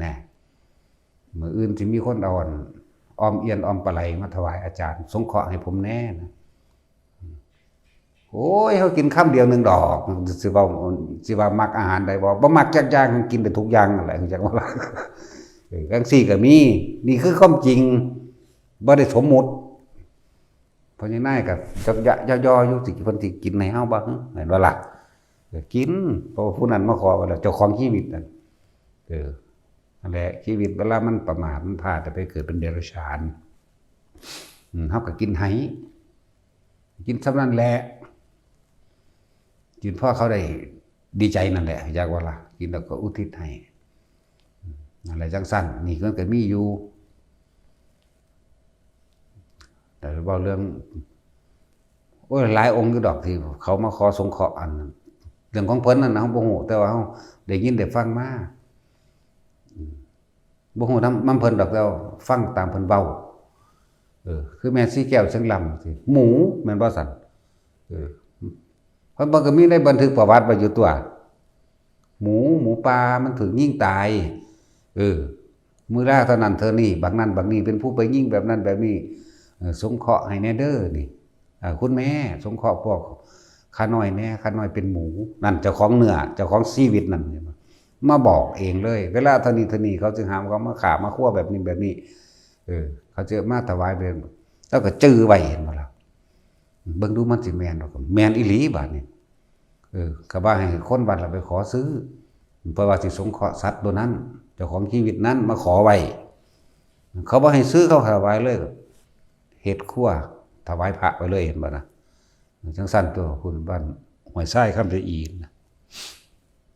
นะ มื้ออื่นสิมีคนเอาอัน ออมเอียนออมปลาไหลมาถวายอาจารย์ สงเคราะห์ให้ผมแหน่นะ โอ้ย เฮากินคำเดียวหนึ่งดอก สิว่า สิว่ามักอาหารใดบ่ บ่มักจักอย่าง กินได้ทุกอย่างนั่นแหละ รู้จักบ่ล่ะ เออ จังซี่ก็มี นี่คือความจริง บ่ได้สมมุติ พ่อใหญ่นายก็จักยะย่อๆอยู่ สิเพิ่นสิกินให้เฮาบ่ เห็นบ่ล่ะ เออ กิน เพราะว่าผู้นั้นมาขอไว้แล้ว เจ้าของชีวิตนั่น เออ นั่นแหละ ชีวิตเวลามันประมาท มันพลาด แต่ไปเกิดเป็นเดรัจฉาน อืม เฮาก็กินให้ กินส่ำนั้นแหละ กินพอเขาได้ดีใจนั่นแหละ อยากว่าล่ะ กินแล้วก็อุทิศให้ อืม นั่นแหละจังซั่น นี่มันก็มีอยู่ แต่เว้าเรื่อง โอ้ย หลายองค์อยู่ดอกที่เขามาขอสงเคราะห์อันนั้น เรื่องของเพิ่นนั่นนะ เฮาบ่ฮู้ แต่ว่าเฮาได้ยินได้ฟังมา อืม บ่ฮู้นำ นำเพิ่นดอก แต่ว่าฟังตามเพิ่นเว้า เออ คือแม่ชีแก้วเชียงลำสิ หมู แม่นบ่ซั่น เออ เพิ่น เพิ่นก็มีในบันทึกประวัติไว้อยู่ตัว หมู หมูป่ามันถูกยิงตาย เออ มื้อละเท่านั้นเท่านี้ บักนั่นบักนี่เป็นผู้ไปยิงแบบนั้นแบบนี้ เออ สงเคราะห์ให้แหน่เด้อนี่ เออ คุณแม่ สงเคราะห์พวกข้าน้อยแหน่ ข้าน้อยเป็นหมู นั่นเจ้าของเนื้อ เจ้าของชีวิตนั่น มาบอกเองเลย เวลาเท่านี้เท่านี้ เขาจึงหามเขามาฆ่ามาคั่วแบบนี้แบบนี้ เออ เขาจะมาถวายเป็น แล้วก็จื่อไว้ เห็นบ่ล่ะ เบิ่งดูมันสิแม่นบ่ ก็แม่นอีหลีบาดนี้ เออ ก็ว่าให้คนวัดละไปขอซื้อ เพราะว่าสิสงเคราะห์สัตว์ตัวนั้น เจ้าของชีวิตนั้นมาขอไว้ เขาบ่ให้ซื้อ เขาถวายเลย เฮ็ดครัวถวายพระไปเลย เห็นบ่นะ จังซั่นตัว คุณบ้านห้วยทราย คำชะอีนะ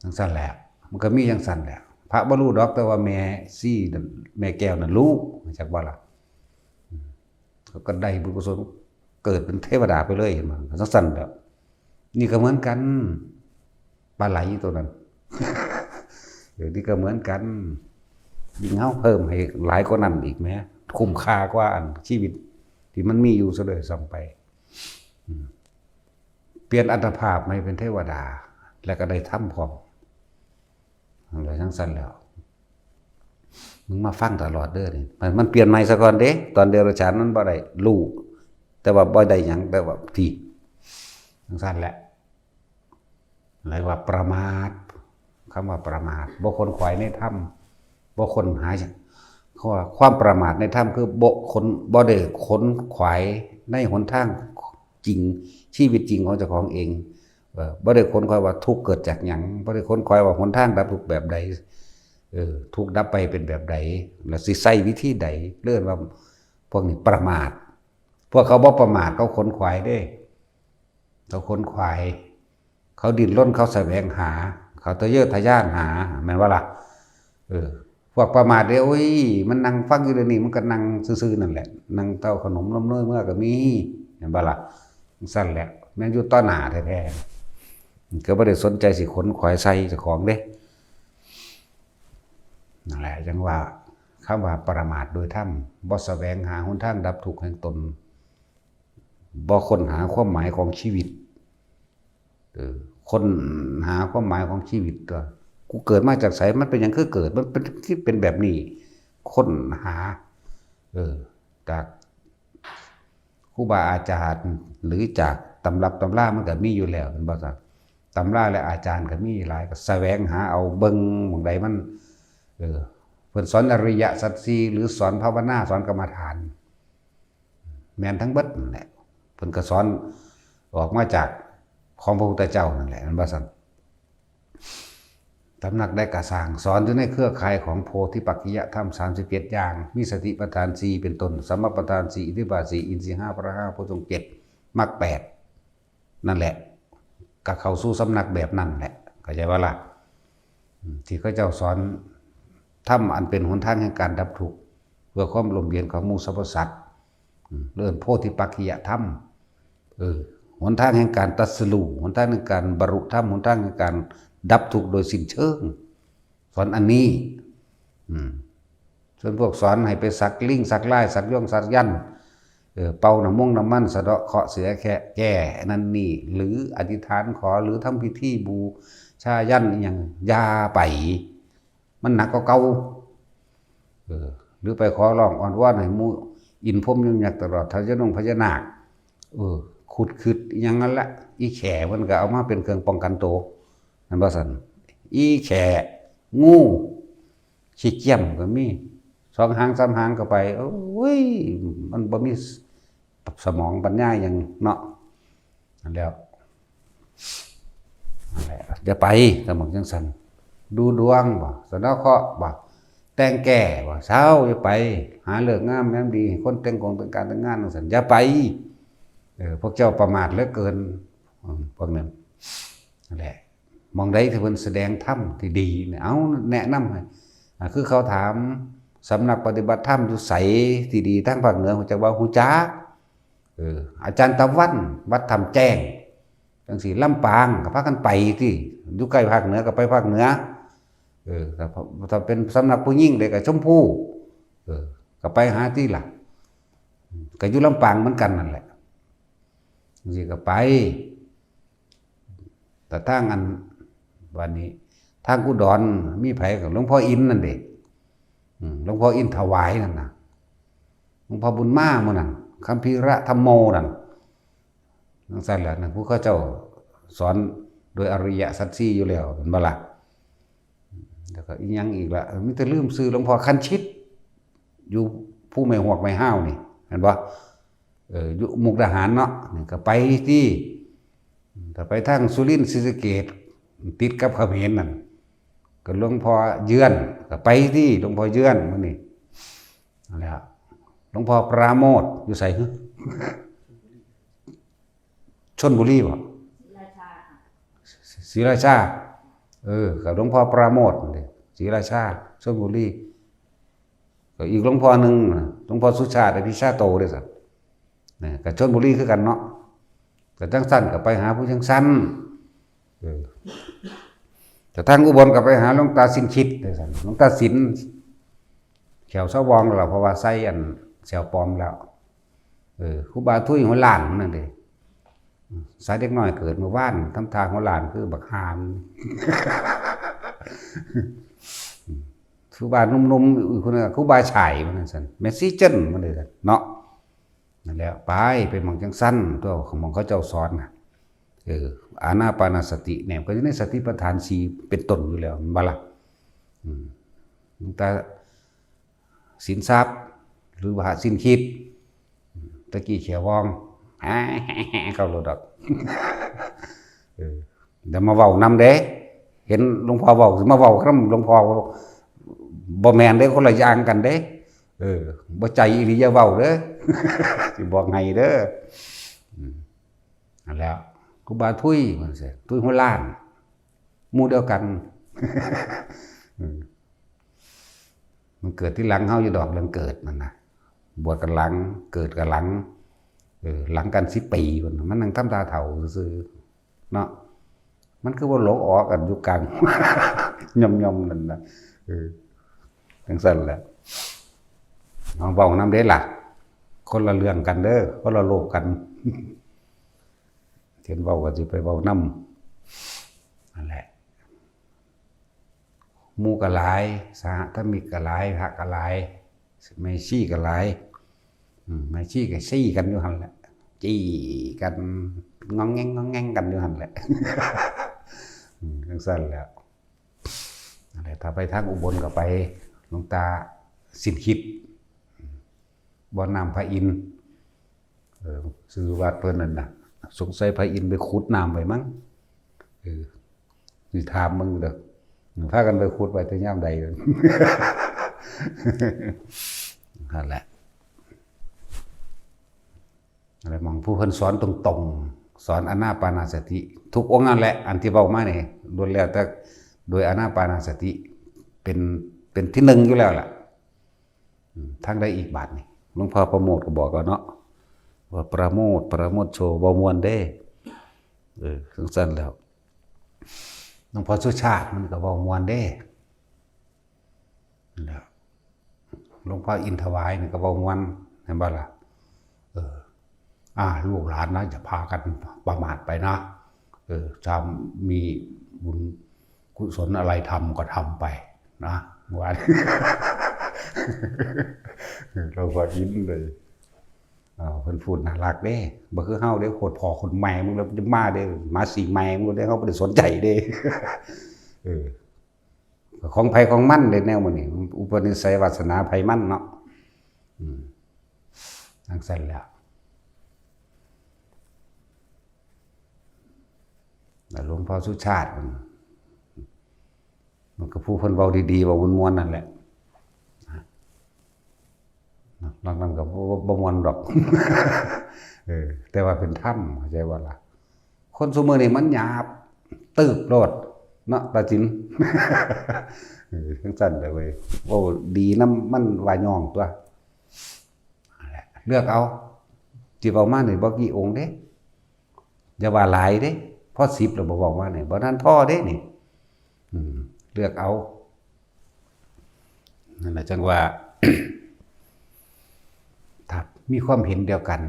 จังซั่นแหละ มันก็มีจังซั่นแหละ พระบ่รู้ดอก แต่ว่าแม่ชีนั่น แม่แก้วนั่นรู้ รู้จักบ่ล่ะ อืม เขาก็ได้บุญกุศล เกิดเป็นเทวดาไปเลย เห็นบ่ จังซั่นแหละ นี่ก็เหมือนกัน ปลาไหลตัวนั้น เดี๋ยวนี้ก็เหมือนกัน ยิ่งเฮาเพิ่มให้หลายกว่านั้นอีกแหม คุ้มค่ากว่าอันชีวิตที่มันมีอยู่ซะด้วยซ้ำไป อืม เปลี่ยนอัตภาพมาเป็นเทวดา แล้วก็ได้ธรรมพร้อม อะไรทั้งสั้นแล้ว มึงมาฟังตลอดเด้อนี่ มัน มันเปลี่ยนใหม่ซะก่อนเด้ ตอนเดรัจฉานมันบ่ได้รู้ แต่ว่าบ่ได้หยัง แต่ว่าที่ ทั้งสั้นแหละ เรียกว่าประมาท คำว่าประมาท บ่ขนขวายในธรรม บ่ค้นหา เขาว่าความประมาทในธรรมคือบ่ค้น บ่ได้ขนขวายในหนทางจริง ชีวิตจริงของเจ้าของเอง เอ่อ บ่ได้ค้นคว้าว่าทุกข์เกิดจากหยัง บ่ได้ค้นคว้าว่าหนทางดับทุกข์แบบใด เออ ทุกข์ดับไปเป็นแบบใด แล้วสิใช้วิธีใด เรียกว่าพวกนี้ประมาท พวกเขาบ่ประมาท เขาขนขวายเด้ เขาขนขวาย เขาดิ้นรน เขาแสวงหา เขาทะเยอทะยานหา แม่นบ่ล่ะ เออ พวกประมาทเด้ โอ้ย มันนั่งฟังอยู่เดี๋ยวนี้ มันก็นั่งซื่อๆนั่นแหละ นั่งเต้าขนมนมเนยเมื่อก็มี แม่นบ่ล่ะ จั่งซั่นแหละ แม่นอยู่ต่อหน้าแท้ๆ ก็บ่ได้สนใจสิขนขวายใส่เจ้าของเด้ นั่นแหละ จั่งว่า คำว่าประมาทโดยธรรม บ่แสวงหาหนทางดับทุกข์แห่งตน บ่ค้นหาความหมายของชีวิต เออ ค้นหาความหมายของชีวิตตัว กูเกิดมาจากไส มันเป็นหยังคือเกิด มันเป็น คือเป็นแบบนี้ ค้นหา เออ จากครูบาอาจารย์ หรือจากตำรับตำรามันก็มีอยู่แล้ว แม่นบ่ครับ ตำราและอาจารย์ก็มีหลาย ก็แสวงหาเอา เบิ่งหม่องใดมัน เออ เพิ่นสอนอริยสัจสี่ หรือสอนภาวนา สอนกรรมฐาน แม่นทั้งเบิดนั่นแหละ เพิ่นก็สอนออกมาจาก ของพระพุทธเจ้านั่นแหละ มันว่าซั่น ตำหนักใดก็ซ่าง สอนอยู่ในเครือข่ายของโพธิปักขิยธรรม สามสิบเจ็ด อย่าง มีสติปัฏฐานสี่เป็นต้น สัมมาปัฏฐานสี่ อิทธิบาทสี่ อินทรีย์ห้า พละห้า โพชฌงค์เจ็ด มรรคแปด นั่นแหละ ก็เข้าสู่สำนักแบบนั้นแหละ เข้าใจบ่ล่ะ อืม ที่เขาเจ้าสอนธรรมอันเป็นหนทางแห่งการดับทุกข์ เพื่อความร่มเย็นของหมู่สรรพสัตว์ อืม เอิ้นโพธิปักขิยธรรม เออ หนทางแห่งการตรัสรู้ หนทางแห่งการบรรลุธรรม หนทางแห่งการดับทุกข์โดยสิ้นเชิง สอนอันนี้ อืม ส่วนพวกสอนให้ไปสักลิงสักลาย สักยงสักยันต์ เออ เป่าน้ำมงน้ำมัน สะเดาะเคราะห์เสือแคะแก้นั่นนี่ หรืออธิษฐานขอ หรือทำพิธีบูชายันต์อิหยัง อย่าไป มันหนักกว่าเก่า เออ หรือไปขอร้องอ้อนวอนให้หมู่อินทร์พรหมยมยักษ์ตลอด พญานงพญานาค เออ ขุดขึ้นอิหยังนั่นละ อีแข่มันก็เอามาเป็นเครื่องป้องกันตัว นั่นว่าซั่น อีแข่ งู ขี้เกียมก็มี สองหางสามหางก็ไป โอ้ย มันบ่มีสมองปัญญาหยังเนาะ นั่นแล้ว นั่นแหละ อย่าไป สมองจังซั่น ดูดวงบ่ สะเดาะเคราะห์บ่ แต่งแก้บ่ เซา อย่าไป หาฤกษ์งามยามดี ให้คนแต่งกงแต่งการแต่งงานจังซั่น อย่าไป เออ พวกเจ้าประมาทเหลือเกิน อืม พวกนั้น นั่นแหละ หม่องใดที่เพิ่นแสดงธรรมที่ดีเนี่ย เอาแนะนำให้ อ่า คือเขาถาม สำนักปฏิบัติธรรมอยู่ไสที่ดีทางภาคเหนือ ฮู้จักบ่ ฮู้จัก เออ อาจารย์ตะวัน วัดถ้ำแจ้ง จังซี่ ลำปางก็พากันไปติ อยู่ใกล้ภาคเหนือก็ไปภาคเหนือ เออ ถ้า ถ้าเป็นสำนักผู้หญิงเด้ก็ชมพู เออ ก็ไปหาติล่ะ ก็อยู่ลำปางเหมือนกันนั่นแหละ จังซี่ก็ไป แต่ทางอัน บัดนี้ ทางอุดรมีไผก็หลวงพ่ออินนั่นเด้ อืม หลวงพ่ออินถวายนั่นน่ะ หลวงพ่อบุญมามื้อนั้น คัมภีระธัมโมนั่น จังซั่นแหละนะ ผู้เขาเจ้าสอนโดยอริยสัจสี่อยู่แล้ว เห็นบ่ล่ะ แล้วก็อีหยังอีกล่ะ เออ มีแต่ลืมชื่อหลวงพ่อคันชิต อยู่ภูไม้ฮวกไม้ฮาวนี่ เห็นบ่ เออ อยู่มุกดาหารเนาะ นี่ก็ไปติ ถ้าไปทางสุรินทร์ศรีสะเกษ ติดกับเขมรนั่น ก็หลวงพ่อเยือน ก็ไปติ หลวงพ่อเยือนมื้อนี้ นั่นแหละ หลวงพ่อปราโมทย์อยู่ไสหึ ชลบุรีบ่ ศรีราชา เออ กับหลวงพ่อปราโมทย์นั่นเด้ ศรีราชา ชลบุรี ก็อีกหลวงพ่อหนึ่งน่ะ หลวงพ่อสุชาติ อภิชาโตเด้ซั่น นะ ก็ชลบุรีคือกันเนาะ ก็จังซั่นก็ไปหาผู้จังซั่น เออ แต่ทางอุบลก็ไปหาหลวงตาสินคิดเด้ซั่น หลวงตาสิน แขวสะวองแล้วล่ะ เพราะว่าใส่อันแขวปลอมแล้ว เออ ครูบาทุยหัวล้านนั่นเด้ สายเด็กน้อยเกิดเมื่อวาน ทำท่าหัวล้านคือบักห่า ครูบาหนุ่มๆ อีกคนนึง ครูบาฉ่าย ว่าซั่น แม่ชีเจิ้น ว่าซั่นเนาะ นั่นแหละ ไป ไปหม่องจังซั่น ตัวของหม่องเขาเจ้าสอนน่ะ เออ อานาปานสติเนี่ย ก็อยู่ในสติปัฏฐานสี่เป็นต้นอยู่แล้ว แม่นบ่ล่ะ อืม หลวงตาสินทรัพย์ หรือว่าสินคิด ตะกี้เขียววอง เข้าโลดดอก เออ เดี๋ยวมาเว้านำเด้ เห็นหลวงพ่อเว้า สิมาเว้านำหลวงพ่อ บ่แม่นเด้ คนละอย่างกันเด้ เออ บ่ใจอีหลีอย่าเว้าเด้อ สิบอกให้เด้อ อืม นั่นแหละ ครูบาทุย ว่าซั่น ทุยหัวล้าน หมู่เดียวกัน อืม มันเกิดทีหลังเฮาอยู่ดอก เรื่องเกิดมันน่ะ บวชกันหลัง เกิดกันหลัง เออ หลังกันสิบปี มัน มันนั่งทำตาเฒ่าซื่อๆ เนาะ มันคือว่าหลงออกกันอยู่กลาง ย่อมๆ นั่นน่ะ เออ จังซั่นแหละ เอาเว้านำเด้ล่ะ คนละเรื่องกันเด้อ คนละโลกกัน เห็นเว้าก็สิไปเว้านำ นั่นแหละ หมู่ก็หลาย สหธรรมิกก็หลาย พระก็หลาย แม่ชีก็หลาย อืม แม่ชีก็ซี้กันอยู่หั่นแหละ จี้กัน งองแงงงองแงงกันอยู่หั่นแหละ อืม จังซั่นแหละ นั่นแหละ ถ้าไปทางอุบลก็ไปหลวงตาสินคิด บ่อน้ำพระอินทร์ เออ ชื่อวัดเพิ่นนั่นน่ะ สงสัยพระอินทร์ไปขุดน้ำไว้มั้ง เออ สิถามมึงเด้อ พากันไปขุดไว้แต่ยามใด นั่นแหละ อะไรมองผู้เพิ่นสอนตรงๆ สอนอานาปานสติ ทุกองค์นั่นแหละ อันที่เว้ามานี่ล้วนแล้วแต่โดยอานาปานสติ เป็น เป็นที่หนึ่งอยู่แล้วล่ะ อืม ทางใดอีกบาดนี่ หลวงพ่อประโมทก็บอกแล้วเนาะ ว่าประโมท ประโมทโชเว้าม่วนเด้ เออ จั่งซั้นแล้ว หลวงพ่อสุชาติมันก็เว้าม่วนเด้ นั่นแหละ หลวงพ่ออินทวายนี่ก็เว้าม่วน เห็นบ่ล่ะ เออ อ่า ลูกหลานนะ อย่าพากันประมาทไปนะ เออ ถ้ามีบุญกุศลอะไรทำก็ทำไปนะ ว่า หลวงพ่ออินเลย เออ เพิ่นพูดน่ารักเด้ บ่คือเฮาเด้ โคตรพ่อโคตรแม่มึงแล้วจะมาเด้ มาสิแม่มึงเด้ เฮาบ่ได้สนใจเด้ เออ ของไผของมันเด้ แนวมื้อนี้ อุปนิสัยวาสนาไผมันเนาะ อืม จั่งซั้นแหล้ว แล้วหลวงพ่อสุชาติมัน มันก็ผู้เพิ่นเว้าดีๆ เว้าม่วนๆ นั่นแหละ นอกนั้นก็บ่ บ่ บ่ม่วนดอก เออ แต่ว่าเป็นธรรม เข้าใจบ่ล่ะ คนซุมื้อนี้มันหยาบ ตึบโลด เนาะ ตาจิ๋น เออ จั่งซั้นแหละเว้ย เว้าดีนำมันว่าย่องตั๊ว นั่นแหละ เลือกเอา ที่เว้ามานี่บ่กี่องค์เด้ อย่าว่าหลายเด้ พอสิบแล้วบ่เว้ามานี่ บ่ทันพอเด้นี่ อืม เลือกเอา นั่นแหละจั่งว่า ถ้ามีความเห็นเดียวกัน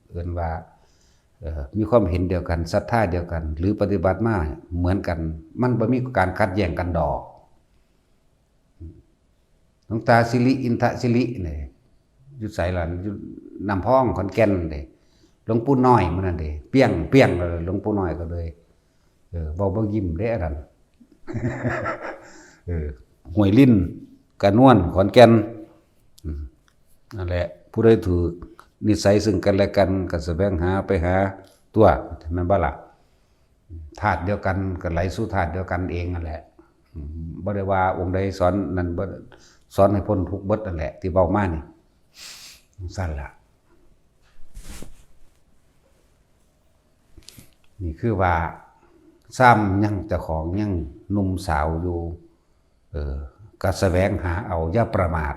เอิ้นว่า เอ่อ มีความเห็นเดียวกัน ศรัทธาเดียวกัน หรือปฏิบัติมาเหมือนกัน มันบ่มีการขัดแย้งกันดอก หลวงตาสิริ อินทสิรินี่ อยู่ไสล่ะ อยู่น้ำพอง ขอนแก่นเด้ หลวงปู่น้อยมื้อนั้นเด้ เปี้ยง เปี้ยงเลย หลวงปู่น้อยก็เลย เออ เว้าบ่ยิ้มเด้อันนั้น เออ ห้วยลิ้น กระนวน ขอนแก่น อืม นั่นแหละ ผู้ใดถืกนิสัยซึ่งกันและกัน ก็แสวงหาไปหาตั๊ว แม่นบ่ล่ะ ธาตุเดียวกันก็ไหลสู่ธาตุเดียวกันเองนั่นแหละ อืม บ่ได้ว่าองค์ใดสอนนั่น บ่ สอนให้พ้นทุกข์เบิดนั่นแหละ ที่เว้ามานี่ จั่งซั้นล่ะ นี่คือว่า ซ้ำยังเจ้าของยังหนุ่มสาวอยู่ เออ ก็แสวงหาเอา อย่าประมาท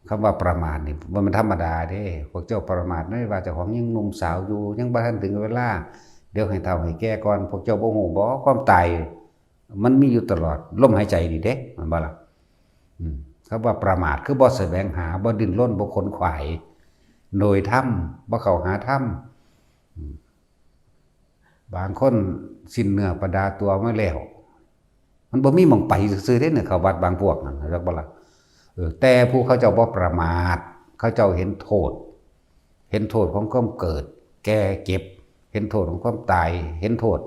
คำว่าประมาทนี่บ่แม่นธรรมดาเด้ พวกเจ้าประมาทในว่าเจ้าของยังหนุ่มสาวอยู่ ยังบ่ทันถึงเวลา เดี๋ยวให้เฒ่าให้แก่ก่อน พวกเจ้าบ่ฮู้บ่ ความตายมันมีอยู่ตลอด ลมหายใจนี่เด้ แม่นบ่ล่ะ อืม คำว่าประมาทคือบ่แสวงหา บ่ดิ้นรน บ่ขนขวาย โดยธรรม บ่เข้าหาธรรม อืม บางคนสิ้นเนื้อประดาตัวมาแล้ว มันบ่มีหม่องไปซื่อๆเด้เนี่ย เข้าวัดบางพวกนั่น จักบ่ล่ะ เออ แต่ผู้เขาเจ้าบ่ประมาท เขาเจ้าเห็นโทษ เห็นโทษของความเกิด แก่ เจ็บ เห็นโทษของความตาย เห็นโทษ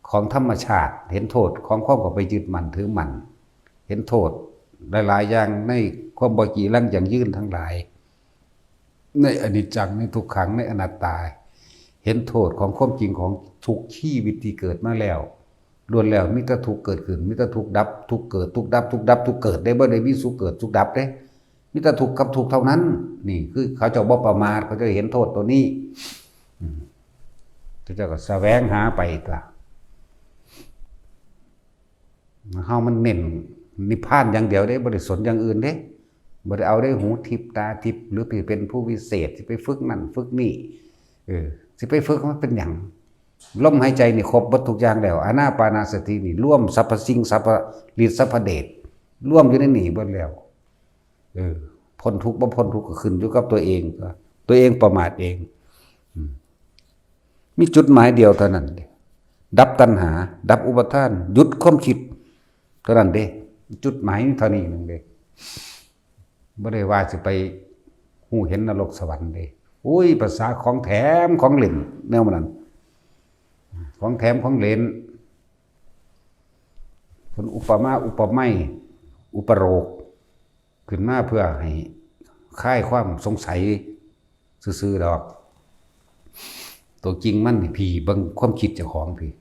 ของธรรมชาติ เห็นโทษของความเข้าไปยึดมั่นถือมั่น เห็นโทษหลายๆอย่างในความบ่จีรังยั่งยืนทั้งหลาย ในอนิจจัง ในทุกขัง ในอนัตตา เห็นโทษของความจริงของทุกชีวิตที่เกิดมาแล้ว ล้วนแล้วมีแต่ทุกข์เกิดขึ้น มีแต่ทุกข์ดับ ทุกข์เกิด ทุกข์ดับ ทุกข์ดับ ทุกข์เกิดเด้ บ่ได้มีสุขเกิดสุขดับเด้ มีแต่ทุกข์กับทุกข์เท่านั้น นี่คือเขาเจ้าบ่ประมาท เขาเจ้าเห็นโทษตัวนี้ อืม เขาเจ้าก็แสวงหาไปตั๊ว เฮามันเน้นนิพพานอย่างเดียวเด้ บ่ได้สนอย่างอื่นเด้ บ่ได้เอาได้หูทิพย์ตาทิพย์ หรือไปเป็นผู้วิเศษ สิไปฝึกนั่นฝึกนี่ เออ สิไปฝึกมันเป็นหยัง ลมหายใจนี่ครบเบิดทุกอย่างแล้ว อานาปานสตินี่รวมสรรพสิ่ง สรรพฤทธิ์ สรรพเดช รวมอยู่ในนี่เบิดแล้ว เออ พ้นทุกข์บ่พ้นทุกข์ก็ขึ้นอยู่กับตัวเอง ตัวเองประมาทเอง อืม มีจุดหมายเดียวเท่านั้นเด้ ดับตัณหา ดับอุปาทาน หยุดความคิด เท่านั้นเด้ จุดหมายมีเท่านี้หนึ่งเด้ บ่ได้ว่าสิไปฮู้เห็นนรกสวรรค์เด้ อุ้ย ภาษาของแถมของเล่น แนวนั้น ของแถมของเล่น เพิ่นอุปมาอุปไมย อุปโลก ขึ้นมาเพื่อให้คลายความสงสัยซื่อๆดอก ตัวจริงมันนี่พี้ เบิ่งความคิดเจ้าของพี้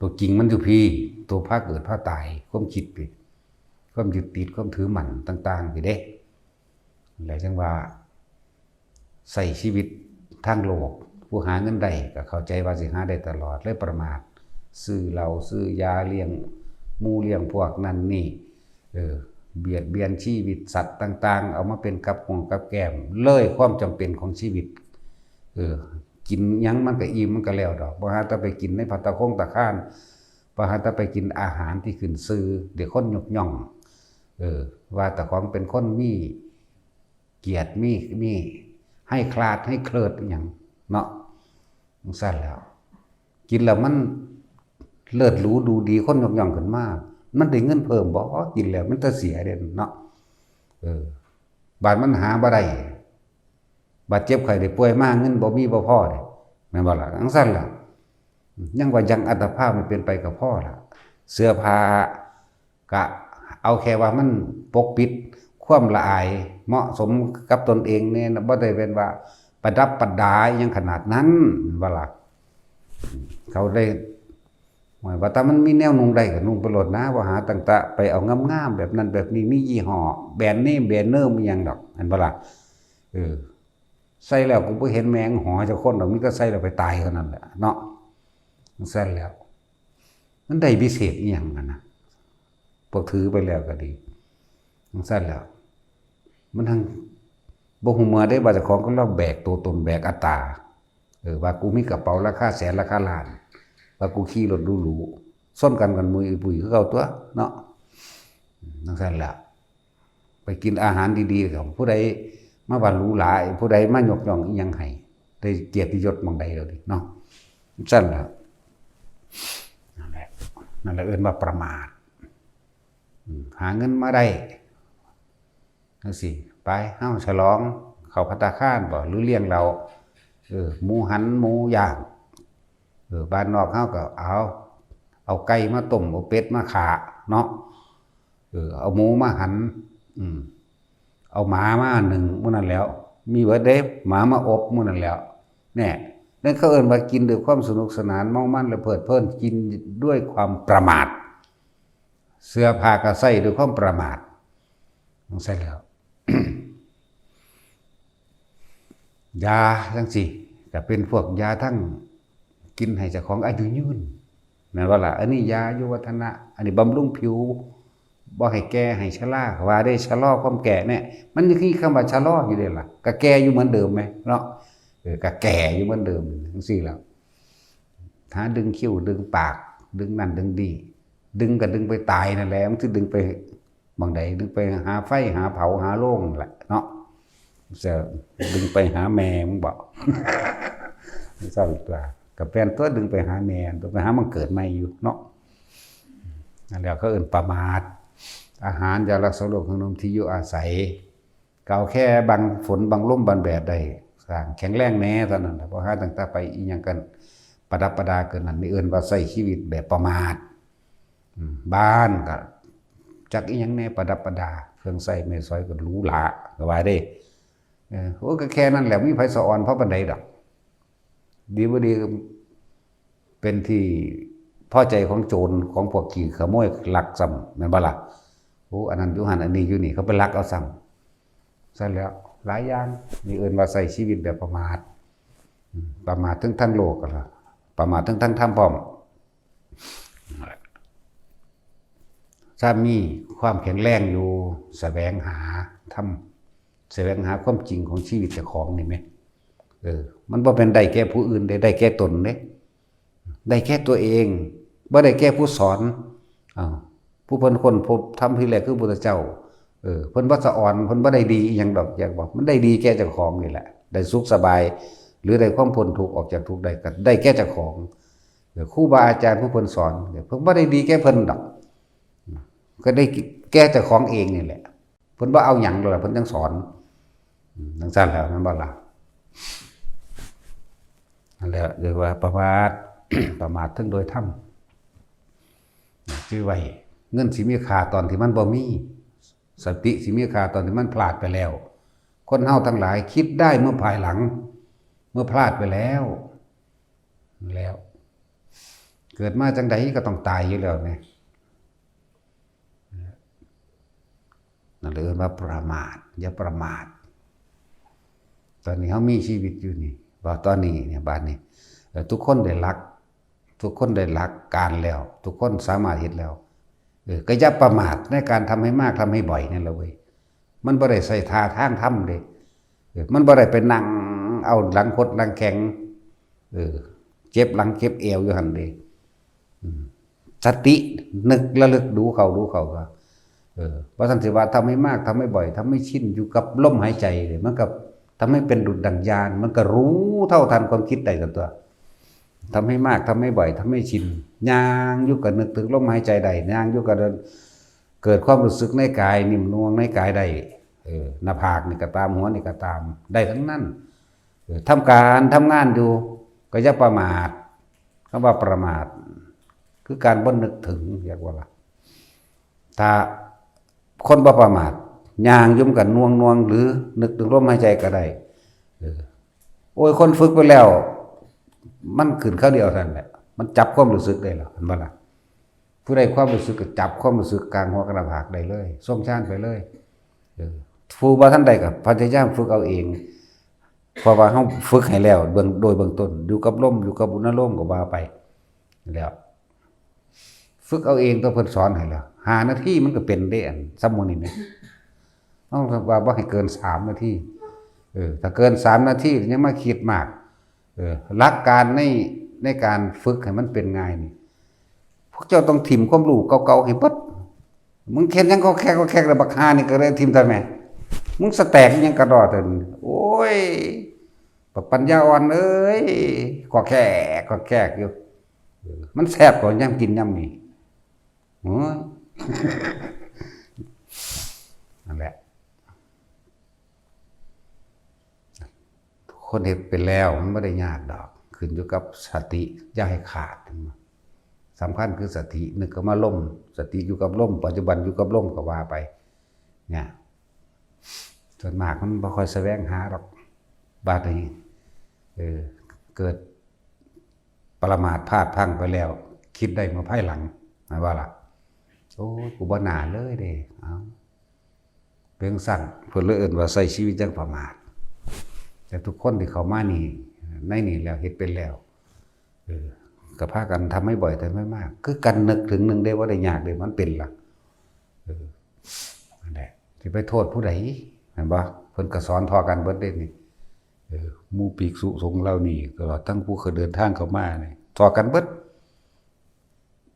ตัวจริงมันอยู่พี้ ตัวพาเกิดพาตาย ความคิดพี้ ความยึดติด ความถือมั่นต่างๆพี้เด้ แล้วจั่งว่า ใช้ชีวิตทางโลก ผู้หาเงินได้ก็เข้าใจว่าสิหาได้ตลอด เลยประมาท ซื้อเหล้า ซื้อยา เลี้ยงหมู่เลี้ยงพวกนั่นนี่ เออ เบียดเบียนชีวิตสัตว์ต่างๆ เอามาเป็นกับของกับแกล้ม เลยความจำเป็นของชีวิต เออ กินหยังมันก็อิ่มมันก็แล้วดอก บ่หาแต่ไปกินในภัตตาคงตาคาร บ่หาแต่ไปกินอาหารที่ขึ้นชื่อ เดี๋ยวคนยกย่อง เออ ว่าแต่ของเป็นคนมีเกียรติ มี มีให้คลาดให้เคลิดอหย่างเนาะ จั่งซั้นแล้ว กินแล้วมันเลิศหรูดูดี คนยกย่องขึ้นมา มันได้เงินเพิ่มบ่ กินแล้วมันแต่เสียเด้เนาะ เออ บาดมันหาบ่ได้ บาดเจ็บไข้ได้ป่วยมา เงินบ่มีบ่พอเด้ แม่นบ่ล่ะ จั่งซั้นล่ะ ยังว่ายังอัตภาพมันเป็นไปก็พอล่ะ เสื้อผ้าก็เอาแค่ว่ามันปกปิดความละอาย เหมาะสมกับตนเองแน่นะ บ่ได้เป็นว่าประดับประดาอิหยังขนาดนั้น แม่นบ่ล่ะ เขาได้ ว่าแต่มันมีแนวนุ่งได้ก็นุ่งไปโลดนะ บ่หาตั้งแต่ไปเอางามๆแบบนั้นแบบนี้ มียี่ห้อ แบรนด์เนม แบรนด์เนิมอิหยังดอก แม่นบ่ล่ะ เออ ใส่แล้วกูบ่เห็นแม่งหอจักคนดอก มีแต่ใส่แล้วไปตายเท่านั้นแหละเนาะ จั่งซั้นแล้ว มันได้พิเศษอิหยังหั่นนะ พวกถือไปแล้วก็ดี จั่งซั้นแล้ว มันทั้งบ่ฮู้เมื่อได้ว่าเจ้าของก็ลองแบกตัวตน แบกอัตตา เออ ว่ากูมีกระเป๋าราคาแสนราคาล้าน ว่ากูขี่รถหรูๆ ชนกันกันมุยปุยคือเก่าตัวเนาะ จั่งซั้นแหละ ไปกินอาหารดีๆ ของผู้ใดมาว่าหรูหรา ผู้ใดมายกย่องอิหยังให้ ได้เกียรติยศหม่องใดแล้วนี่เนาะ จั่งซั้นแหละ นั่นแหละ นั่นแหละเอิ้นว่าประมาท อืม หาเงินมาได้ จั่งซี้ ไป เฮาฉลอง เข้าภัตตาคารบ่ หรือเลี้ยงเหล้า เออ หมูหัน หมูย่าง เออ บ้านนอกเฮาก็เอา เอาไก่มาต้ม เอาเป็ดมาฆ่าเนาะ เออ เอาหมูมาหัน อืม เอาหมามาหนึ่งมื้อนั้นแล้ว มีเบิดเด้ หมามาอบมื้อนั้นแล้ว แน่ นั่นเขาเอิ้นว่ากินด้วยความสนุกสนาน เมามันและเพลิดเพลิน กินด้วยความประมาท เสื้อผ้าก็ใส่ด้วยความประมาท จั่งซั้นแล้ว ยาจั่งซี้ ก็เป็นพวกยาทั้งกินให้เจ้าของอายุยืน แม่นบ่ล่ะ อันนี้ยาอายุวัฒนะ อันนี้บำรุงผิว บ่ให้แก่ให้ชรา ว่าได้ชะลอความแก่เนี่ย มันยังมีคำว่าชะลออยู่เด้ล่ะ ก็แก่อยู่เหมือนเดิมไหมเนาะ เออ ก็แก่อยู่เหมือนเดิม จั่งซี้แล้ว หาดึงคิ้ว ดึงปาก ดึงนั่นดึงนี่ ดึงก็ดึงไปตายนั่นแหละ มันสิดึงไปหม่องใด ดึงไปหาไฟ หาเผา หาโลงนั่นแหละเนาะ จะดึงไปหาแม่มึงบ่ จั่งซั้นตัว ก็แม่นตัว ดึงไปหาแม่ตัว ไปหามันเกิดใหม่อยู่เนาะ นั่นแหละเขาเอิ้นประมาท อาหาร ยารักษาโรค เครื่องนุ่ง ที่อยู่อาศัย ก็เอาแค่บังฝนบังลมบังแดดได้ สร้างแข็งแรงแน่เท่านั้นล่ะ บ่หาตั้งแต่ไปอิหยังกันประดับประดาเกินนั้น นี่เอิ้นว่าใช้ชีวิตแบบประมาท อืม บ้านก็จักอิหยังแน่ประดับประดา เครื่องใช้ไม้สอยก็หรูหรา ก็ว่าเด้ เออ โอ้ ก็แค่นั้นแหละ มีไผสะออนพอปานใดดอก ดีบ่ดีก็เป็นที่พอใจของโจร ของพวกขี้ขโมยลักซ้ำ แม่นบ่ล่ะ โอ้ อันนั้นอยู่หั่น อันนี้อยู่นี่ เขาไปลักเอาซ้ำ ซั้นแล้ว หลายอย่าง นี่เอิ้นว่าใช้ชีวิตแบบประมาท อืม ประมาททั้งทางโลกก็ละ ประมาททั้งทางธรรมพร้อม ถ้ามีความแข็งแรงอยู่ แสวงหาธรรม แสวงหาความจริงของชีวิตเจ้าของนี่แหม เออ มันบ่แม่นได้แก่ผู้อื่นเด้ ได้แก่ตนเด้ ได้แก่ตัวเอง บ่ได้แก่ผู้สอน อ้าว ผู้เพิ่นค้นพบธรรมที่แรกคือพุทธเจ้า เออ เพิ่นบ่สะออน เพิ่นบ่ได้ดีอิหยังดอก อยากบอก มันได้ดีแก่เจ้าของนี่แหละ ได้สุขสบาย หรือได้ความพ้นทุกข์ออกจากทุกข์ได้ ก็ได้แก่เจ้าของ เออ ครูบาอาจารย์ผู้เพิ่นสอน เพิ่นบ่ได้ดีแก่เพิ่นดอก ก็ได้แก่เจ้าของเองนี่แหละ เพิ่นบ่เอาหยังดอกล่ะ เพิ่นจั่งสอน อืม จั่งซั้นแหล้ว แม่นบ่ล่ะ นั่นแหละ เรียกว่าประมาท ประมาททั้งโดยธรรม จื่อไว้ เงินสิมีค่าตอนที่มันบ่มี สติสิมีค่าตอนที่มันพลาดไปแล้ว คนเฮาทั้งหลายคิดได้เมื่อภายหลัง เมื่อพลาดไปแล้ว แล้ว เกิดมาจังใดก็ต้องตายอยู่แล้วเนี่ย นั่นเลยเอิ้นว่าประมาท อย่าประมาท ตอนนี้เฮามีชีวิตอยู่นี่ ว่าตอนนี้เนี่ย บาดนี้ เอ่อ ทุกคนได้หลัก ทุกคนได้หลักการแล้ว ทุกคนสามารถเฮ็ดแล้ว เออ ก็อย่าประมาทในการทำให้มาก ทำให้บ่อยนั่นแหละเว้ย มันบ่ได้ใส่ท่าทางทำเด้ เออ มันบ่ได้ไปนั่งเอาหลังคดหลังแข็ง เออ เจ็บหลังเจ็บเอวอยู่หั่นเด้ อืม สตินึกระลึกดูเข้าดูเข้าว่า เออ ว่าซั่นสิว่าทำให้มาก ทำให้บ่อย ทำให้ชินอยู่กับลมหายใจเลย มันก็ทำให้เป็นดุจดั่งญาณ มันก็รู้เท่าทันความคิดได้กับตัว ทำให้มาก ทำให้บ่อย ทำให้ชิน ย่างอยู่ก็นึกถึงลมหายใจได้ ย่างอยู่ก็เดิน เกิดความรู้สึกในกาย นิ่มนวลในกายได้ เออ หน้าผากนี่ก็ตาม หัวนี่ก็ตาม ได้ทั้งนั้น เออ ทำการทำงานอยู่ ก็อย่าประมาท คำว่าประมาท คือการบ่นึกถึง เรียกว่าล่ะ ถ้าคนบ่ประมาท ย่างอยู่มันก็น่วงๆ หรือนึกถึงลมหายใจก็ได้ เออ โอ้ย คนฝึกไปแล้ว มันขึ้นคราวเดียวเท่านั้นแหละ มันจับความรู้สึกได้แล้ว เห็นบ่ล่ะ ผู้ใดความรู้สึกก็จับความรู้สึกกลางหัวกลางหน้าผากได้เลย ทรงฌานไปเลย เออ ผู้บ่ทันได้ก็พยายามฝึกเอาเอง เพราะว่าเฮาฝึกให้แล้วเบื้อง โดยเบื้องต้น อยู่กับลม อยู่กับอุณาโลมก็ว่าไป แล้ว ฝึกเอาเองตัวเพิ่นสอนให้แล้ว ห้านาทีมันก็เป็นเด้ อันซ่ำมื้อนี้แหม เฮาว่าบ่ให้เกินสามนาที เออ ถ้าเกินสามนาทียังมาคิดมาก เออ หลักการใน ในการฝึกให้มันเป็นง่ายนี่ พวกเจ้าต้องถิ่มความรู้เก่าๆให้เบิด มึงเฮ็ดหยังก็แคกก็แคกแล้ว บักห่านี่ก็เลยถิ่มซะแหม มึงสแต็กอิหยังกะด้อเถิน โอ้ย บักปัญญาอ่อนเอ้ย ก็แคกก็แคกอยู่ เออ มันแซ่บกว่ายามกินยามนี้ โอ้ย นั่นแหละ คนเฮ็ดเป็นแล้วมันบ่ได้ยากดอก ขึ้นอยู่กับสติ อย่าให้ขาด สำคัญคือสติ นึกเข้ามาลม สติอยู่กับลม ปัจจุบันอยู่กับลมก็ว่าไป เนี่ย ส่วนมากมันบ่ค่อยแสวงหาดอก บาดนี้ เออ เกิดประมาทพลาดพลั้งไปแล้ว คิดได้เมื่อภายหลัง แม่นบ่ล่ะ โอ้ย กูบ่น่าเลยเด้ เอ้า เป็นจั่งซั้น เพิ่นเลยเอิ้นว่าใช้ชีวิตอย่างประมาท แต่ทุกคนที่เข้ามานี่ ในนี่แล้ว เฮ็ดเป็นแล้ว เออ ก็พากันทำให้บ่อย ทำให้มาก คือกันนึกถึงหนึ่งได้ว่าได้ยากเด้ มันเป็นล่ะ เออ นั่นแหละ สิไปโทษผู้ใด แม่นบ่ เพิ่นก็สอนท่อกันเบิดเด้นี่ เออ หมู่ภิกษุสงฆ์เหล่านี้ ตลอดทั้งผู้เขาเดินทางเข้ามานี่ ท่อกันเบิด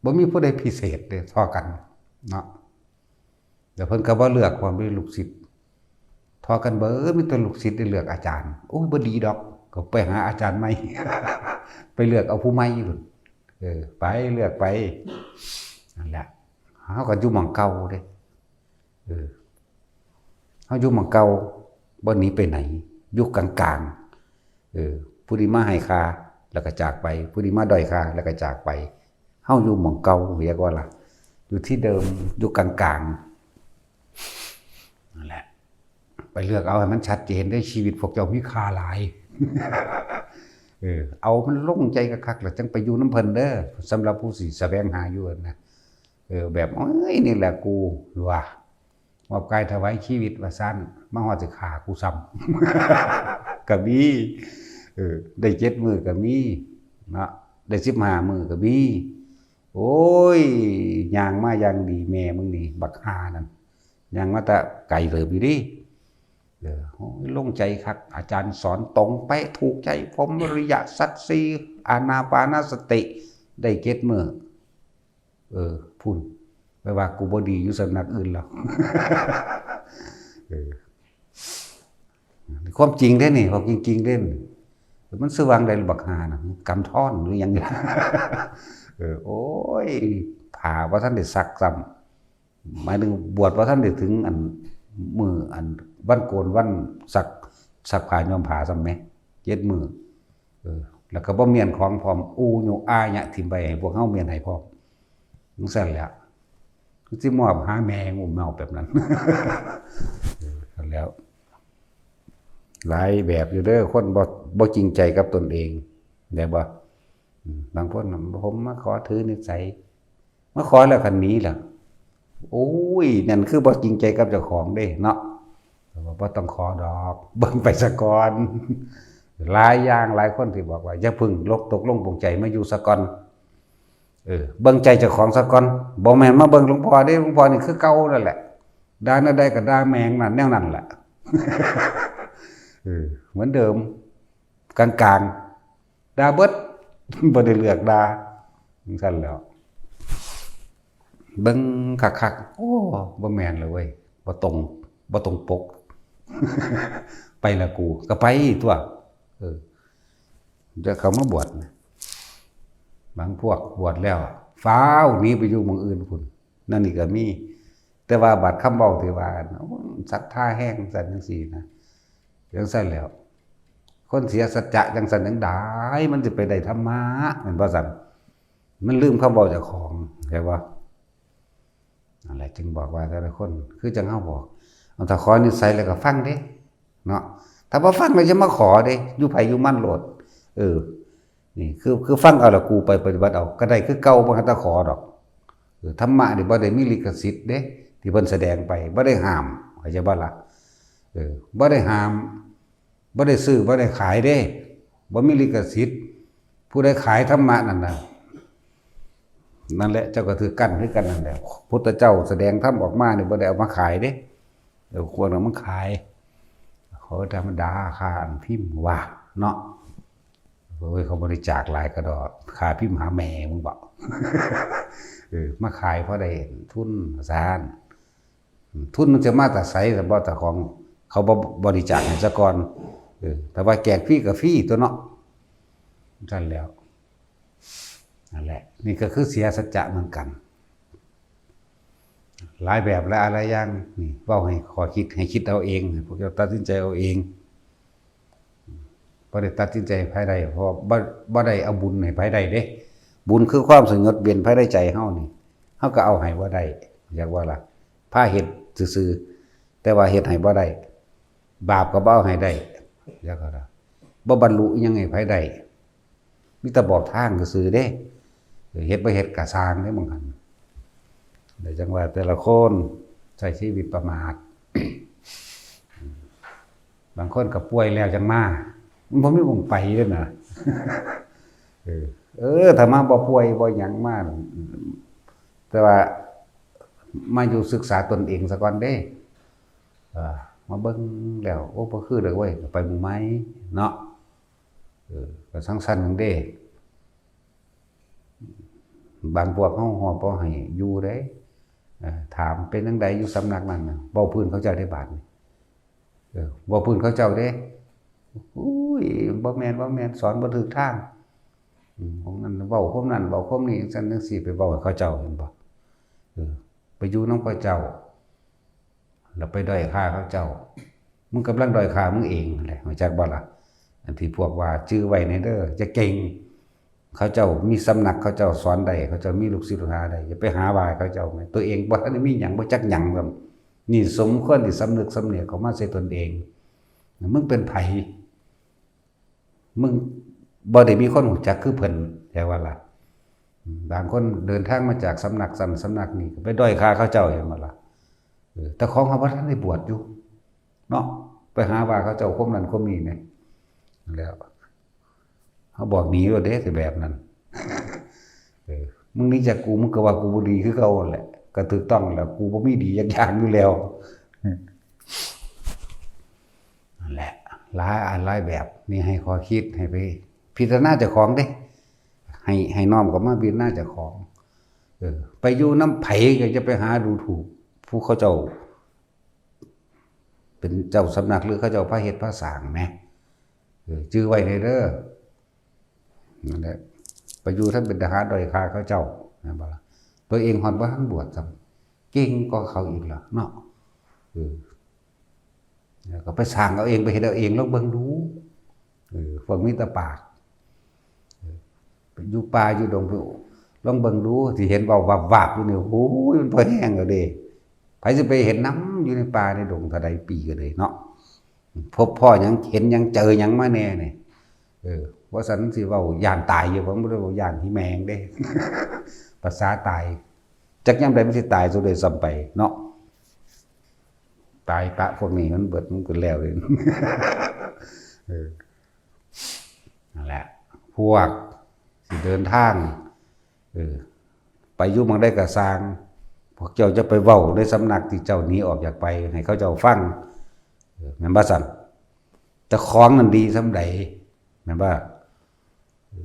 บ่มีผู้ใดพิเศษเด้ ท่อกัน เนาะ แล้วเพิ่นก็บ่เลือกความเป็นลูกศิษย์ ท่อกันเบิด มีแต่ลูกศิษย์ได้เลือกอาจารย์ โอ้ย บ่ดีดอก ก็ไปหาอาจารย์ใหม่ ไปเลือกเอาผู้ใหม่พุ่น เออ ไปเลือกไป นั่นแหละ เฮาก็อยู่หม่องเก่าเด้ เออ เฮาอยู่หม่องเก่า บ่หนีไปไหน อยู่กลางๆ เออ ผู้นี้มาให้ค่า แล้วก็จากไป ผู้นี้มาด้อยค่า แล้วก็จากไป เฮาอยู่หม่องเก่า เรียกว่าล่ะ อยู่ที่เดิม อยู่กลางๆ นั่นแหละ ไปเลือกเอาให้มันชัดเจนเด้อ ชีวิตพวกเจ้ามีค่าหลาย เออ เอามันลงใจคักๆ แล้วจั่งไปอยู่นำเพิ่นเด้อ สำหรับผู้สิแสวงหาอยู่นะ เออ แบบ โอ้ย นี่แหละกู ว่า มอบกายถวายชีวิตว่าซั่น มาฮอดสิฆ่ากูซ้ำ ก็มี เออ ได้เจ็ดมื้อก็มี เนาะ ได้สิบห้ามื้อก็มี โอ้ย ย่างมาอย่างดี แม่มึงนี่ บักห่านั่น ย่างมาแต่ไกลเติบอยู่เด้ เออ โอ้ย ลงใจคัก อาจารย์สอนตรงเป๊ะ ถูกใจผม อริยสัจสี่ อานาปานสติ ได้เจ็ดมื้อ เออ พุ้น ไปว่ากูบ่ดีอยู่สำนักอื่นแล้ว เออ ความจริงเด้นี่ ความจริงๆ เด้นี่ มันสิวางได้บักห่านะ กำธรหรือหยัง เออ โอ้ย ผ้าบ่ทันได้ซักซ้ำ หมายถึงบวชบ่ทันได้ถึงอันมื้ออันวันโกนวันซัก ซักผ้าย้อมผ้าซ้ำแหม เจ็ดมื้อ เออ แล้วก็บ่เมี้ยนของพร้อม อู่ยู่อาหยะถิ่มไปให้พวกเฮาเมี้ยนให้พร้อม จั่งซั้นแหละ คือสิมอบหาแม่งอุ้มเมาแบบนั้น เออ นั่นแหล้ว หลายแบบอยู่เด้อ คนบ่ บ่จริงใจกับตนเอง แม่นบ่ อืม บางคนน่ะ "ผมมาขอถือนิสัย" มาขอแล้วคันนี้ล่ะ โอ้ย นั่นคือบ่จริงใจกับเจ้าของเด้เนาะ แต่ว่าบ่ต้องขอดอก เบิ่งไปซะก่อน หลายอย่างหลายคนที่บอกว่า "อย่าเพิ่งลกตกลงปลงใจ มาอยู่ซะก่อน เออ เบิ่งใจเจ้าของซะก่อน" บ่แม่นมาเบิ่งหลวงพ่อเด้ หลวงพ่อนี่คือเก่านั่นแหละ ด่าแนวใดก็ด่าแม่งนั่นแนวนั่นแหละ เออ เหมือนเดิม กลางๆ ด่าเบิด บ่ได้เลือกด่า จั่งซั่นแหล้ว เบิ่งคักๆ โอ้ บ่แม่นเลยเว้ย บ่ตรง บ่ตรงปก ไปละกู ก็ไปตั๊ว เออ จะเข้ามาบวชนะ บางพวกบวชแล้ว ฟ้าวหนีไปอยู่หม่องอื่นพุ้น นั่นนี่ก็มี แต่ว่าบาดคำเว้าที่ว่า "โอ้ ศรัทธาแฮง" จั่งซั่นจั่งซี้นะ จั่งซั่นแหล้ว คนเสียสัจจะจั่งซั่นจั่งใด มันสิไปได้ธรรมะ แม่นบ่ซั่น มันลืมคำเว้าเจ้าของ เข้าใจบ่ นั่นแหละ จึงบอกว่าแต่ละคน คือจั่งเฮาบอก เอา ถ้าขอนิสัยแล้วก็ฟังเด้ เนาะ ถ้าบ่ฟังแล้วจะมาขอเด้ อยู่ไผอยู่มันโลด เออ นี่คือ คือฟังเอาละกูไปปฏิบัติเอา ก็ได้คือเก่า บ่ทันได้ขอดอก เออ ธรรมะนี่บ่ได้มีลิขสิทธิ์เด้ ที่เพิ่นแสดงไป บ่ได้ห้าม เข้าใจบ่ล่ะ เออ บ่ได้ห้าม บ่ได้ซื้อ บ่ได้ขายเด้ บ่มีลิขสิทธิ์ ผู้ใดขายธรรมะนั่นน่ะ นั่นแหละ เจ้าก็ถือกั้นคือกันนั่นแหละ พุทธเจ้าแสดงธรรมออกมานี่บ่ได้เอามาขายเด้ เดี๋ยวควรเอามาขาย เขาธรรมดา ค่าอันพิมพ์ว่าเนาะ โอ้ย เขาบริจาคหลายกะดอก ค่าพิมพ์หาแม่มึงบอก เออ มาขายเพราะได้ทุนซาน ทุนมันจะมาแต่ไส แต่บ่แต่ของ เขาบ่บริจาคให้ซะก่อน เออ แต่ว่าแจกฟรีก็ฟรีตั๊วเนาะ ซั่นแหล้ว นั่นแหละ นี่ก็คือเสียสัจจะเหมือนกัน หลายแบบและหลายอย่าง นี่เว้าให้ข้อคิด ให้คิดเอาเอง ให้พวกเจ้าตัดสินใจเอาเอง บ่ได้ตัดสินใจให้ไผได้ เพราะบ่ บ่ได้เอาบุญให้ไผได้เด้ บุญคือความสงบเย็นภายในใจเฮานี่ เฮาก็เอาให้บ่ได้ อยากว่าล่ะ พาเฮ็ดซื่อๆ แต่ว่าเฮ็ดให้บ่ได้ บาปก็บ่เอาให้ได้ อยากว่าล่ะ บ่บรรลุอิหยังให้ไผได้ มีแต่บอกทางซื่อๆเด้ เฮ็ดบ่เฮ็ดก็ซ่างเด้ บางครั้ง แต่จั่งว่าแต่ละคนใช้ชีวิตประมาท บางคนก็ป่วยแล้วจั่งมา มันบ่มีหม่องไปเด้นะ เออ เออ ถ้ามาบ่ป่วยบ่หยังมา แต่ว่ามาอยู่ศึกษาตนเองซะก่อนเด้ เออ มาเบิ่งแล้ว โอ้ บ่คือดอกเว้ย ก็ไปหมู่ใหม่เนาะ เออ ก็จั่งซั่นนั่นเด้ บางพวกเฮาฮอดบ่ให้อยู่เด้ เออ ถามเป็นจั่งใดอยู่สำนักนั้นน่ะ เว้าพื้นเขาเจ้าได้บาดนี้ เออ เว้าพื้นเขาเจ้าเด้ อุ้ย บ่แม่น บ่แม่น สอนบ่ถูกทาง อืม ของนั้นเว้าความนั้น เว้าความนี้ จั่งซั่นจั่งซี้ ไปเว้าให้เขาเจ้า เห็นบ่ เออ ไปอยู่นำเขาเจ้า แล้วไปด้อยค่าเขาเจ้า มึงกำลังด้อยค่ามึงเองนั่นแหละ รู้จักบ่ล่ะ อันที่พวกว่า "จื่อไว้แหน่เด้อ อย่าเก่ง เขาเจ้ามีสำนัก เขาเจ้าสอนได้ เขาเจ้ามีลูกศิษย์ลูกหาได้ อย่าไปหาว่าเขาเจ้า ตัวเองบ่ทันได้มีหยัง บ่จักหยัง" นี่สมควรที่สำนึกสำเนียกเข้ามาใส่ตนเอง มึงเป็นไผ มึงบ่ได้มีคนรู้จักคือเพิ่น แปลว่าล่ะ บางคนเดินทางมาจากสำนักซั่นสำนักนี้ ก็ไปด้อยค่าเขาเจ้า เห็นบ่ล่ะ เออ แต่ของเขาบ่ทันได้บวชอยู่ เนาะ ไปหาว่าเขาเจ้าความนั้นความนี้แหม แล้ว เขาบอกหนีโลดเด้ สิแบบนั้น เออ มึงหนีจากกู มึงก็ว่ากูบ่ดีคือเก่าหั่นแหละ ก็ถูกต้องแล้ว กูบ่มีดีจักอย่างอยู่แล้ว นั่นแหละ หลายอันหลายแบบ นี่ให้ข้อคิด ให้ไปพิจารณาเจ้าของเด้ ให้ ให้น้อมเข้ามาพิจารณาเจ้าของ เออ ไปอยู่นำไผก็จะไปหาดูถูกผู้เขาเจ้า เป็นเจ้าสำนักหรือเขาเจ้าพาเฮ็ดพาสร้างแหม เออ จื่อไว้แหน่เด้อ นั่นแหละ ไปอยู่ทางเป็นทหารด้อยค่าเขาเจ้า แม่นบ่ล่ะ ตัวเองฮอดบ่ทันบวชซ้ำ เก่งกว่าเขาอีกล่ะเนาะ เออ แล้วก็ไปสร้างเอาเอง ไปเฮ็ดเอาเอง ลองเบิ่งดู เออ พวกมีแต่ปาก เออ ไปอยู่ป่าอยู่ดง ไป ลองเบิ่งดู สิเห็นเว้าวับๆอยู่นี่ โอ้ย มันพอแฮงแล้วเด้ ไผสิไปเห็นนำอยู่ในป่าในดงเท่าใดปีก็เลยเนาะ พบพ้อหยัง เห็นหยัง เจอหยังมาแหน่นี่ เออ ว่าสันสิเว้าย่านตายอยู่ ผมบ่ได้เว้าย่านที่แมงเด้ ภาษาตาย จักยามใดมันสิตายสุดเลยซ้ำไปเนาะ ตายปะพวกนี้มันเบิดมันก็แล้วเลย เออ นั่นแหละ พวกสิเดินทาง เออ ไปอยู่หม่องใดก็ซ่าง พวกเจ้าจะไปเว้าในสำนักที่เจ้าหนีออกจากไป ให้เขาเจ้าฟัง เออ แม่นบ่ซั่น แต่ของนั่นดีส่ำใด แม่นบ่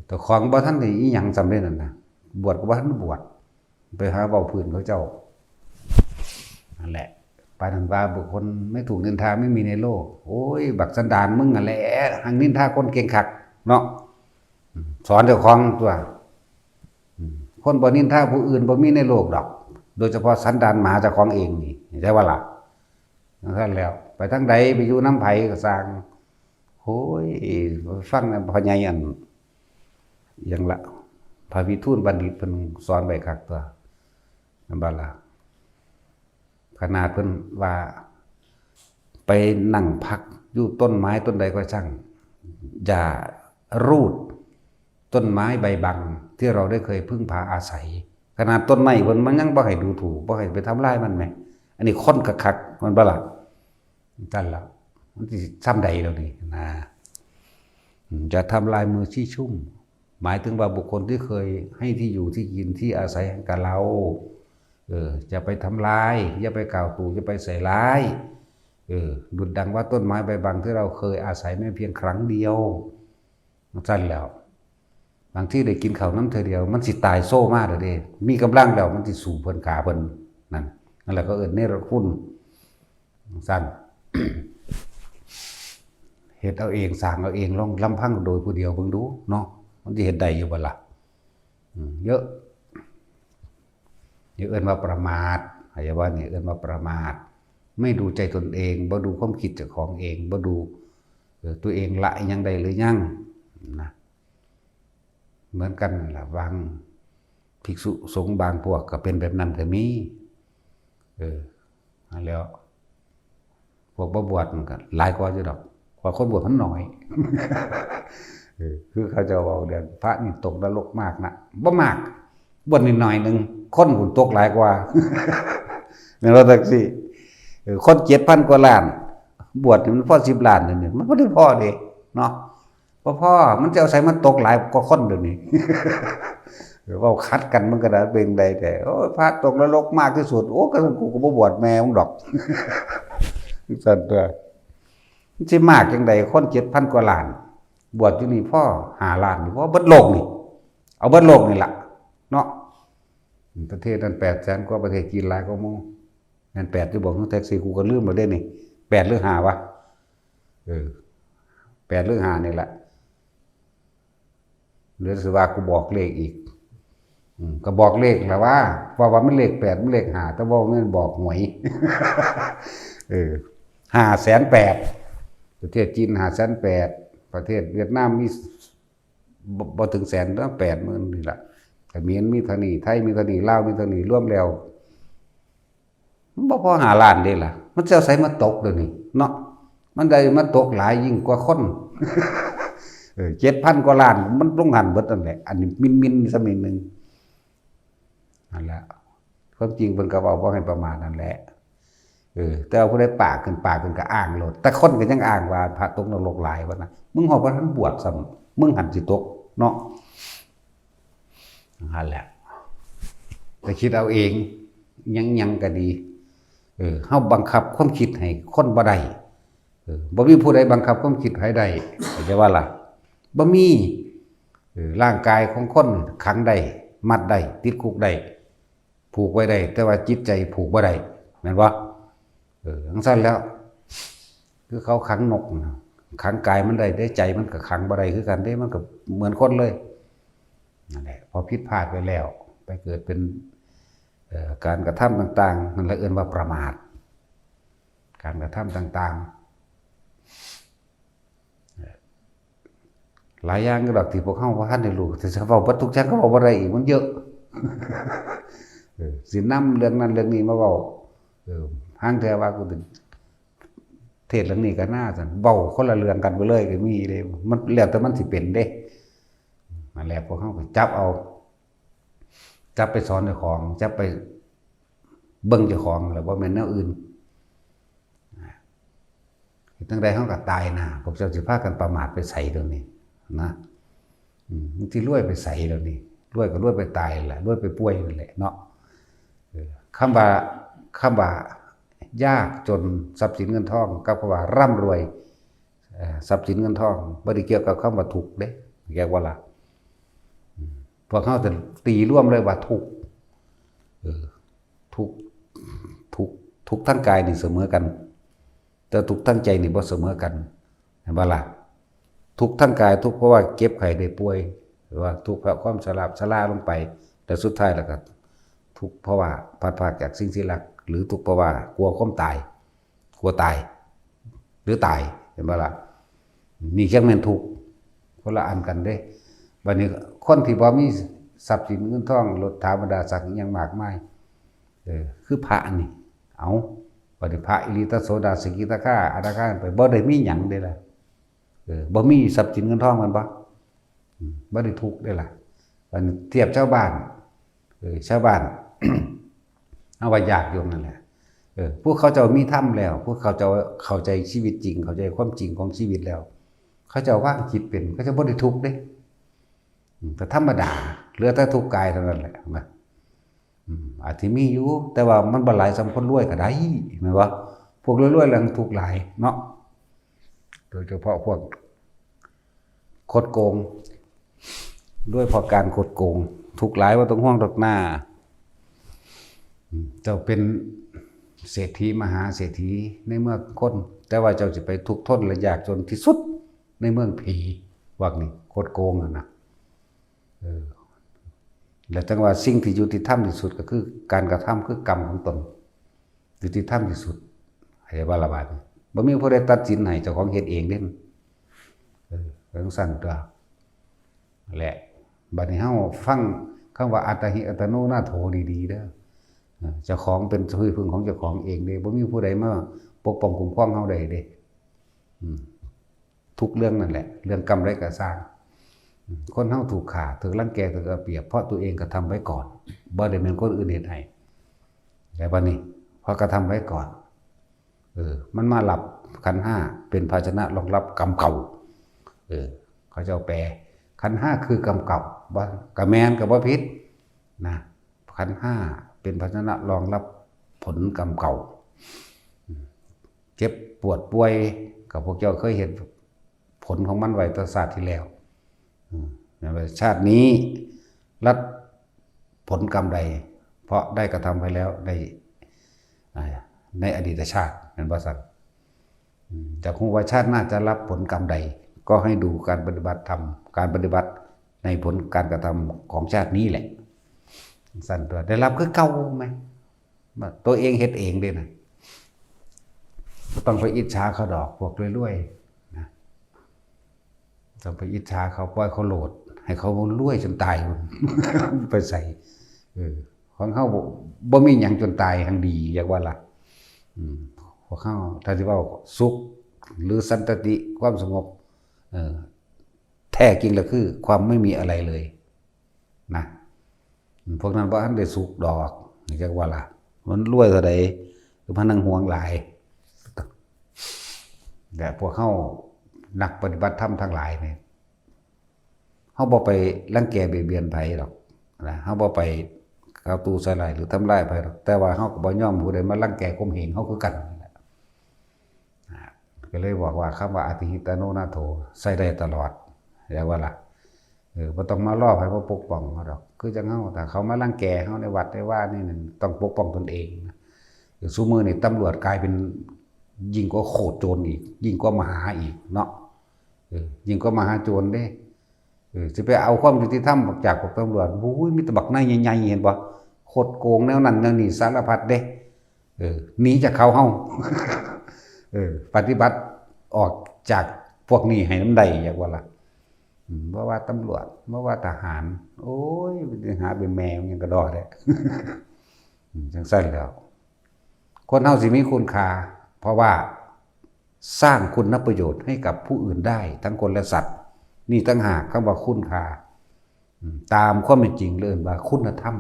แต่ของบ่ทันได้อีหยังส่ำเด้นั่นน่ะ บวชก็บ่ทันบวช ไปหาเว้าพื้นเขาเจ้า นั่นแหละ ปานนั้นว่าบุคคลไม่ถูกนินทาไม่มีในโลก โอ้ย บักสันดานมึงนั่นแหละ หังนินทาคนเก่งคักเนาะ อืม สอนเจ้าของตัว อืม คนบ่นินทาผู้อื่นบ่มีในโลกดอก โดยเฉพาะสันดานหมาเจ้าของเองนี่ เข้าใจบ่ล่ะ จั่งซั่นแล้ว ไปทางใด ไปอยู่นำไผก็ซ่าง โอ้ย ฟังนำพ่อใหญ่อัน หยังละ พระวิทูลบัณฑิตเพิ่นสอนไว้คักตัว แม่นบ่ล่ะ ขนาดเพิ่นว่า ไปนั่งพักอยู่ต้นไม้ต้นใดก็ช่าง อย่ารูดต้นไม้ใบบังที่เราได้เคยพึ่งพาอาศัย ขนาดต้นไม้เพิ่นมันยังบ่ให้ดูถูก บ่ให้ไปทำลายมันแหม อันนี้คนคักๆ แม่นบ่ล่ะ จั่งซั่นล่ะ มันสิส่ำใดแล้วนี่นะ อืม อย่าทำลายมือชี้ชุ่ม หมายถึงว่าบุคคลที่เคยให้ที่อยู่ที่กินที่อาศัยให้กับเรา เออ อย่าไปทำลาย อย่าไปกล่าวตู่ อย่าไปใส่ร้าย เออ ดุจดังว่าต้นไม้ใบบังที่เราเคยอาศัยแม้เพียงครั้งเดียว จั่งซั่นแล้ว บางทีได้กินข้าวนำเทื่อเดียว มันสิตายโซมาแล้วเด้ มีกำลังแล้วมันสิสู้เพิ่นฆ่าเพิ่น นั่น นั่นแหละเขาเอิ้นเนรคุณ จั่งซั่น เฮ็ดเอาเอง สร้างเอาเอง ลองลำพังโดยผู้เดียวเบิ่งดูเนาะ มันสิเฮ็ดได้อยู่บ่ล่ะ อืม เยอะ นี่เอิ้นว่าประมาท เข้าใจบ่ นี่เอิ้นว่าประมาท ไม่ดูใจตนเอง บ่ดูความคิดเจ้าของเอง บ่ดู เออ ตัวเองละอิหยังได้หรือยัง นะ เหมือนกันนั่นล่ะ บางภิกษุสงฆ์บางพวกก็เป็นแบบนั้นก็มี เออ นั่นแหล้ว พวกบ่บวชมันก็หลายกว่าอยู่ดอก เพราะคนบวชมันน้อย เออ คือเขาเจ้าเว้าเรื่องพระนี่ตกนรกมากนะ บ่มาก บวชนิดหน่อยหนึ่ง คนพุ้นตกหลายกว่า แม่นบ่จั่งซี้ เออ คนเจ็ดพันกว่าล้าน บวชนี่มันพอสิบล้านนี่ มันบ่ได้พอเด้ เนาะ บ่พอ มันจะเอาไสมาตกหลายกว่าคนเดี๋ยวนี้ เว้าขัดกันมันก็ได้เป็นใดแต่ โอ้ย พระตกนรกมากที่สุด โอ้ ก็กูก็บ่บวชแม่มึงดอก จั่งซั่นตัว มันสิมากจั่งใด คนเจ็ดพันกว่าล้าน บวชอยู่นี่พอห้าล้าน พอเบิดโลกนี่ เอาเบิดโลกนี่ล่ะ เนาะ ประเทศนั้นแปดแสนกว่า ประเทศจีนหลายกว่าหมู่ แม่นแปดอยู่บ่ แท็กซี่กูก็ลืมแล้วเด้นี่ แปดหรือห้าวะ เออ แปดหรือห้านี่แหละ หรือสิว่ากูบอกเลขอีก อืม ก็บอกเลขแหละว่า ว่า ว่ามันเลขแปด มันเลขห้า แต่ว่ามันบอกหวย เออ ห้าแสนแปด ประเทศจีน ห้าแสนแปด ประเทศเวียดนามมี บ่ บ่ถึงแสนเนาะ แปดหมื่นนี่ล่ะ เขมรมีเท่านี้ ไทยมีเท่านี้ ลาวมีเท่านี้ รวมแล้ว มันบ่พอห้าล้านเด้ล่ะ มันสิเอาไสมาตกเดี๋ยวนี้เนาะ มันได้มาตกหลายยิ่งกว่าคน เออ เจ็ดพันกว่าล้าน มันลงหั่นเบิดนั่นแหละ อันนี้มินๆ ส่ำนิดหนึ่ง นั่นแหละ ความจริงเพิ่นก็เว้าบ่ให้ประมาทนั่นแหละ เออ แต่ว่าผู้ใดปากขึ้น ปากขึ้นก็อ้างโลด แต่คนก็ยังอ้างว่าพระตกนรกหลายว่านะ มึงฮอดบ่ทันบวชซ้ำ มึงหั่นสิตกเนาะ นั่นแหละ ไปคิดเอาเอง หยังๆ ก็ดี เออ เฮาบังคับความคิดให้คนบ่ได้ เออ บ่มีผู้ใดบังคับความคิดให้ได้ เข้าใจว่าล่ะ บ่มี เออ ร่างกายของคนขังได้ มัดได้ ติดคุกได้ ผูกไว้ได้ แต่ว่าจิตใจผูกบ่ได้ แม่นบ่ เออ จั่งซั่นแล้ว คือเขาขังนกน่ะ ขังกายมันได้ แต่ใจมันก็ขังบ่ได้คือกันเด้ มันก็เหมือนคนเลย นั่นแหละ พอผิดพลาดไปแล้ว ไปเกิดเป็น เอ่อ การกระทำต่างๆ นั่นแหละเอิ้นว่าประมาท การกระทำต่างๆ หลายอย่างอยู่ดอกที่พวกเฮาบ่ทันได้รู้ แต่จะเว้าเบิดทุกอย่างก็เว้าบ่ได้อีก มันเยอะ เออ สินำเรื่องนั้นเรื่องนี้มาเว้า เออ ห่างเทื่อว่ากูสิเทศน์เรื่องนี้ก็น่าซั่น เว้าคนละเรื่องกันไปเลยก็มีเด้ มันแล้วแต่มันสิเป็นเด้ นั่นแหละ พวกเฮาก็จับเอา จับไปสอนเจ้าของ จับไปเบิ่งเจ้าของ แล้วบ่แม่นแนวอื่น เฮ็ดจั่งใดเฮาก็ตายนะ พวกเจ้าสิพากันประมาทไปไสเดี๋ยวนี้นะ อืม มันสิรวยไปไสเดี๋ยวนี้ รวยก็รวยไปตายแหละ รวยไปป่วยนั่นแหละเนาะ เออ คำว่า คำว่า ยากจน ทรัพย์สินเงินทอง กับคำว่าร่ำรวย เอ่อ ทรัพย์สินเงินทอง บ่ได้เกี่ยวกับคำว่าทุกข์เด้ แยกว่าล่ะ อืม พวกเฮาจะตีรวมเลยว่าทุกข์ เออ ทุกข์ ทุกข์ ทุกข์ทางกายนี่เสมอกัน แต่ทุกข์ทางใจนี่บ่เสมอกัน เห็นบ่ล่ะ ทุกข์ทางกาย ทุกข์เพราะว่าเจ็บไข้ได้ป่วย หรือว่าทุกข์เพราะความชรา ชราลงไป แต่สุดท้ายแล้วก็ทุกข์เพราะว่าพลัดพรากจากสิ่งที่รัก หรือทุกข์เพราะว่ากลัวความตาย กลัวตาย หรือตาย เห็นบ่ล่ะ นี่จั่งแม่นทุกข์ คนละอันกันเด้ บัดนี้คนที่บ่มีทรัพย์สินเงินทอง รถถาบรรดาศักดิ์อิหยังมากมาย เออ คือพระนี่ เอา บัดนี้พระอีหลี ตะโสดา สกิทาคา อนาคาไป บ่ได้มีหยังเด้ล่ะ เออ บ่มีทรัพย์สินเงินทองแม่นบ่ อืม บ่ได้ทุกข์เด้ล่ะ บัดนี้เทียบชาวบ้าน เออ ชาวบ้าน เอาว่ายากจนนั่นแหละ เออ พวกเขาเจ้ามีธรรมแล้ว พวกเขาเจ้าเข้าใจชีวิตจริง เข้าใจความจริงของชีวิตแล้ว เขาเจ้าวางจิตเป็น เขาเจ้าบ่ได้ทุกข์เด้ อืม ก็ธรรมดา เหลือแต่ทุกข์กายเท่านั้นแหละนะ อืม อาจสิมีอยู่ แต่ว่ามันบ่หลายส่ำคนรวยก็ได้ แม่นบ่ พวกรวยๆ แล้วทุกข์หลายเนาะ โดยเฉพาะพวกคดโกง รวยเพราะการคดโกง ทุกข์หลาย บ่ต้องห่วงดอกหน้า อืม เจ้าเป็นเศรษฐีมหาเศรษฐีในเมืองคน แต่ว่าเจ้าสิไปทุกข์ทนและยากจนที่สุดในเมืองผี พวกนี้คดโกงอะนะ เออ แล้วจั่งว่าสิ่งที่ยุติธรรมที่สุดก็คือการกระทำคือกรรมของตน ยุติธรรมที่สุด ให้ว่าละบาดนี้ บ่มีผู้ใดตัดสินให้ เจ้าของเฮ็ดเองเด้ เออ จั่งซั่นตัว และบัดนี้เฮาฟังคำว่า อัตตาหิ อัตตโน นาโถ ดีๆ เด้อ เออ เจ้าของเป็นที่พึ่งของเจ้าของเองเด้ บ่มีผู้ใดมาปกป้องคุ้มครองเฮาได้เด้ อืม ทุกเรื่องนั่นแหละ เรื่องกรรมใดก็ซ่าง อืม คนเฮาถูกฆ่า ถูกรังแก ถูกเอาเปรียบ เพราะตัวเองกระทำไว้ก่อน บ่ได้แม่นคนอื่นเฮ็ดให้ แต่บัดนี้ พอกระทำไว้ก่อน เออ มันมารับขันธ์ห้าเป็นภาชนะรองรับกรรมเก่า เออ เขาเจ้าแปล ขันธ์ห้าคือกรรมเก่า บ่ ก็แม่น ก็บ่ผิดนะ ขันธ์ห้าเป็นภาชนะรองรับผลกรรมเก่า อืม เจ็บปวดป่วย ก็พวกเจ้าเคยเห็นผลของมันไว้ตั้งชาติที่แล้ว อืม แม่นว่าชาตินี้รับผลกรรมใด เพราะได้กระทำไว้แล้วใน อ่า ในอดีตชาติ แม่นบ่ซั่น อืม อยากรู้ว่าชาติหน้าจะรับผลกรรมใด ก็ให้ดูการปฏิบัติธรรม การปฏิบัติในผลการกระทำของชาตินี้แหละ ซั่นตัว ได้รับคือเก่าไหม ตัวเองเฮ็ดเองเด้นะ บ่ต้องไปอิจฉาเขาดอก พวกรวยๆ นะ ต้องไปอิจฉาเขา ปล่อยเขาโลด ให้เขารวยจนตาย ไปใส่ เออ ของเฮาบ่ บ่มีหยังจนตาย หังดี อยากว่าล่ะ อืม พวกเฮา ถ้าสิเว้าสุข หรือสันตติ ความสงบ เออ แท้จริงแล้วคือความไม่มีอะไรเลย นะ พวกนั้นบ่ทันได้สุขดอก จักว่าล่ะ มันรวยเท่าใด คือพานังหวงหลาย แต่พวกเฮานักปฏิบัติธรรมทั้งหลายนี่ เฮาบ่ไปรังแกเบียดเบียนไผดอกนะ เฮาบ่ไปเข้าตู้ใส่ร้ายหรือทำร้ายไผดอก แต่ว่าเฮาก็บ่ยอมผู้ใดมารังแกข่มเหงเฮาคือกันนั่นแหละ อ่า ก็เลยบอกว่าคำว่า อัตถิตโนนาโถ ใช้ได้ตลอด เรียกว่าล่ะ เออ บ่ต้องมารอไผมาปกป้องเฮาดอก คือจั่งเฮา ถ้าเขามารังแกเฮาในวัดในวานี่นั่น ต้องปกป้องตนเองนะ เออ ซุมื้อนี่ตำรวจกลายเป็นยิ่งกว่าโขดโจรอีก ยิ่งกว่ามหาอีกเนาะ เออ ยิ่งกว่ามหาโจรเด้ เออ สิไปเอาความยุติธรรมออกจากพวกตำรวจ โอ้ย มีแต่บักนายใหญ่ๆ เห็นบ่ คดโกงแนวนั้นแนวนี้สารพัดเด้ เออ หนีจากเขาเฮา เออ ปฏิบัติออกจากพวกนี้ให้มันได้ อยากว่าล่ะ อืม บ่ว่าตำรวจ บ่ว่าทหาร โอ้ย ไปหาเป็นแมวยังกระดอแท้ อืม จั่งซั่นแล้ว คนเฮาสิมีคุณค่า เพราะว่าสร้างคุณประโยชน์ให้กับผู้อื่นได้ ทั้งคนและสัตว์ นี่ต่างหากคำว่าคุณค่า อืม ตามความเป็นจริงเลยว่าคุณธรรม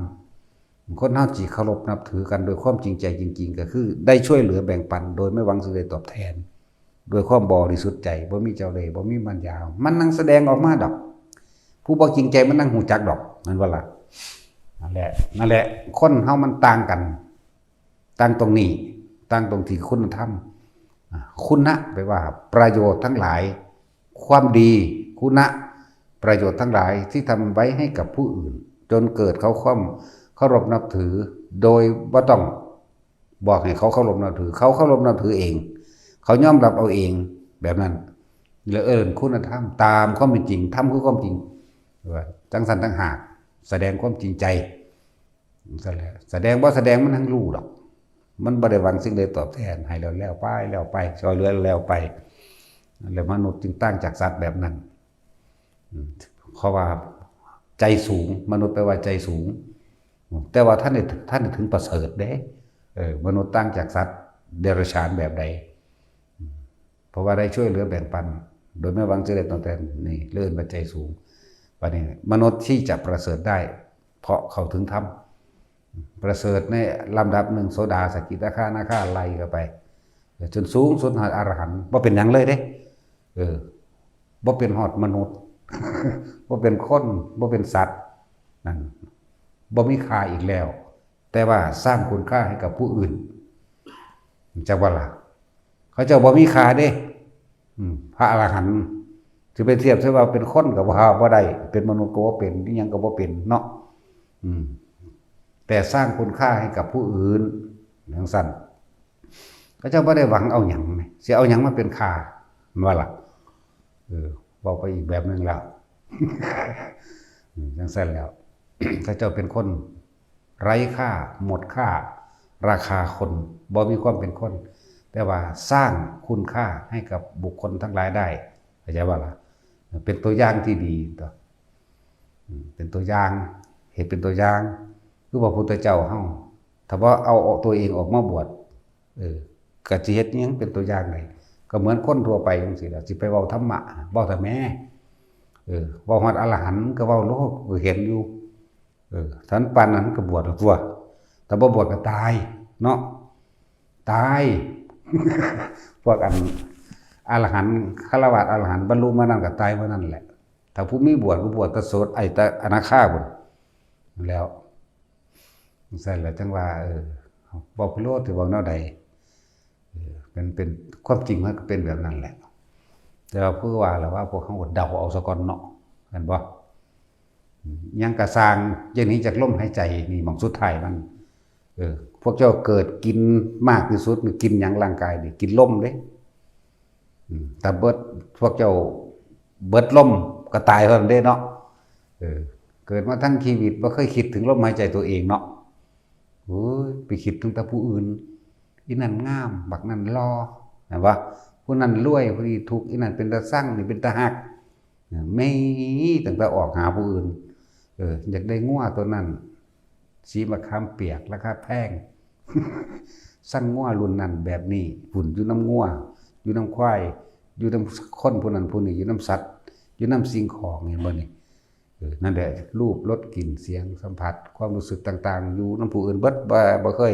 คนเฮาสิเคารพนับถือกันโดยความจริงใจจริงๆ ก็คือได้ช่วยเหลือแบ่งปันโดยไม่หวังสิ่งใดตอบแทน ด้วยความบริสุทธิ์ใจ บ่มีเจ้าเล่ห์ บ่มีมารยา มันนั่งแสดงออกมาดอก ผู้บ่จริงใจมันนั่งฮู้จักดอก นั่นว่าล่ะ นั่นแหละ นั่นแหละ คนเฮามันต่างกัน ต่างตรงนี้ ต่างตรงที่คุณธรรม อ่า คุณะ แปลว่าประโยชน์ทั้งหลาย ความดี คุณะ ประโยชน์ทั้งหลายที่ทำไว้ให้กับผู้อื่น จนเกิดเขาความเคารพนับถือ โดยบ่ต้องบอกให้เขาเคารพนับถือ เขาเคารพนับถือเอง เขายอมรับเอาเอง แบบนั้น แล้วเอิ้นคุณธรรม ตามความเป็นจริง ธรรมคือความจริง ว่าจั่งซั้นต่างหาก แสดงความจริงใจ นั่นแหละ แสดงบ่แสดงมันทั้งรู้ดอก มันบ่ได้หวังสิ่งใดตอบแทน ให้แล้วแล้วไป แล้วไป ช่วยเหลือแล้วไป นั่นแหละ มนุษย์จึงต่างจากสัตว์แบบนั้น อืม เพราะว่าใจสูง มนุษย์แปลว่าใจสูง แต่ว่าท่านนี่ ท่านนี่ถึงประเสริฐเด้ เออ มนุษย์ต่างจากสัตว์เดรัจฉานแบบใด อืม เพราะว่าได้ช่วยเหลือแบ่งปัน โดยไม่หวังสิ่งใดตอบแทน นี่เรียกว่าใจสูง บัดนี้มนุษย์ที่จะประเสริฐได้ เพราะเข้าถึงธรรม ประเสริฐในลำดับหนึ่ง โสดา สกิทาคานาคา ไล่เข้าไป จนสูงสุดฮอดอรหันต์ บ่เป็นหยังเลยเด้ เออ บ่เป็นฮอดมนุษย์ บ่เป็นคน บ่เป็นสัตว์ นั่น บ่มีค่าอีกแล้ว แต่ว่าสร้างคุณค่าให้กับผู้อื่น จักว่าล่ะ เขาเจ้าบ่มีค่าเด้ อืม พระอรหันต์ สิไปเทียบใส่ว่าเป็นคนก็ว่าบ่ได้ เป็นมนุษย์ก็บ่เป็น อิหยังก็บ่เป็นเนาะ อืม แต่สร้างคุณค่าให้กับผู้อื่น จั่งซั้น เขาเจ้าบ่ได้หวังเอาหยัง สิเอาหยังมาเป็นค่า แม่นบ่ล่ะ เออ เว้าไปอีกแบบหนึ่งแล้ว อืม จั่งซั้นแล้ว เขาเจ้าเป็นคนไร้ค่า หมดค่า ราคาคน บ่มีความเป็นคน แต่ว่าสร้างคุณค่าให้กับบุคคลทั้งหลายได้ เข้าใจบ่ล่ะ เป็นตัวอย่างที่ดีตั๊ว อืม เป็นตัวอย่าง เฮ็ดเป็นตัวอย่าง คือพระพุทธเจ้าเฮา ถ้าบ่เอาตัวเองออกมาบวช เออ ก็สิเฮ็ดหยังเป็นตัวอย่างได้ ก็เหมือนคนทั่วไปจั่งซี้ล่ะ สิไปเว้าธรรมะ เว้าแต่แหม เออ เว้าฮอดอรหันต์ก็เว้าโลด ก็เห็นอยู่ เออ ถ้ามันปานนั้นก็บวชเอาตั๊ว ถ้าบ่บวชก็ตายเนาะ ตาย พวกอันอรหันต์ ฆราวาสอรหันต์ บรรลุมานั้นก็ตายมานั้นแหละ ถ้าผู้มีบวชก็บวชแต่โสด ไอ้แต่อนาคาพุ้น แล้ว จั่งซั้นแหละจั่งว่า เออ เว้าไปโลด สิเว้าแนวใด เออ เป็น เป็นความจริงมันก็เป็นแบบนั้นแหละ แต่ว่าคือว่าล่ะว่าพวกเขาก็เดาเอาซะก่อนเนาะ แม่นบ่ อืม หยังก็ซ่าง อย่างนี้จากลมหายใจนี่หม่องสุดท้ายมัน เออ พวกเจ้าเกิดกินมากที่สุดนี่กินหยังร่างกายนี่ กินลมเด้ อืม ถ้าเบิด พวกเจ้าเบิดลมก็ตายเท่านั้นเด้เนาะ เออ เกิดมาทั้งชีวิตบ่เคยคิดถึงลมหายใจตัวเองเนาะ โอ้ย ไปคิดถึงแต่ผู้อื่น อีนั่นงาม บักนั่นหล่อ แม่นบ่ ผู้นั้นรวย ผู้นี้ทุกข์ อีนั่นเป็นตาซัง นี่เป็นตาฮัก แม่นตั้งแต่ออกหาผู้อื่น เออ อยากได้งัวตัวนั้น สีมะขามเปียก ราคาแพง ซังงัวรุ่นนั้นแบบนี้ พุ้นอยู่นำงัว อยู่นำควาย อยู่นำคนผู้นั้นผู้นี้ อยู่นำสัตว์ อยู่นำสิ่งของ เห็นบ่นี่ เออ นั่นแหละ รูป รส กลิ่น เสียง สัมผัส ความรู้สึกต่างๆ อยู่นำผู้อื่นเบิด บ่ บ่เคย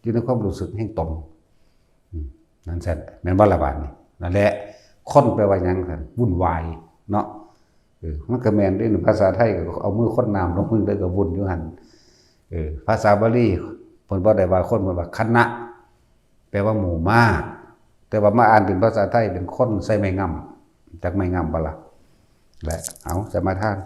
อยู่ในความรู้สึกแห่งตน อืม นั่นซั่น แม่นบ่ล่ะบาดนี้ นั่นแหละ คนแปลว่าหยังซั่น วุ่นวายเนาะ เออ มันก็แม่นเด้ ภาษาไทยก็เอามือคนน้ำลงพื้นเลยก็วุ่นอยู่หั่น เออ ภาษาบาลีเพิ่นบ่ได้ว่าคน เพิ่นว่าคณะ แปลว่าหมู่มาก แต่ว่ามาอ่านเป็นภาษาไทยเป็นคนใส่ไม้งำ จักไม้งำบ่ล่ะ และ เอา สมาทาน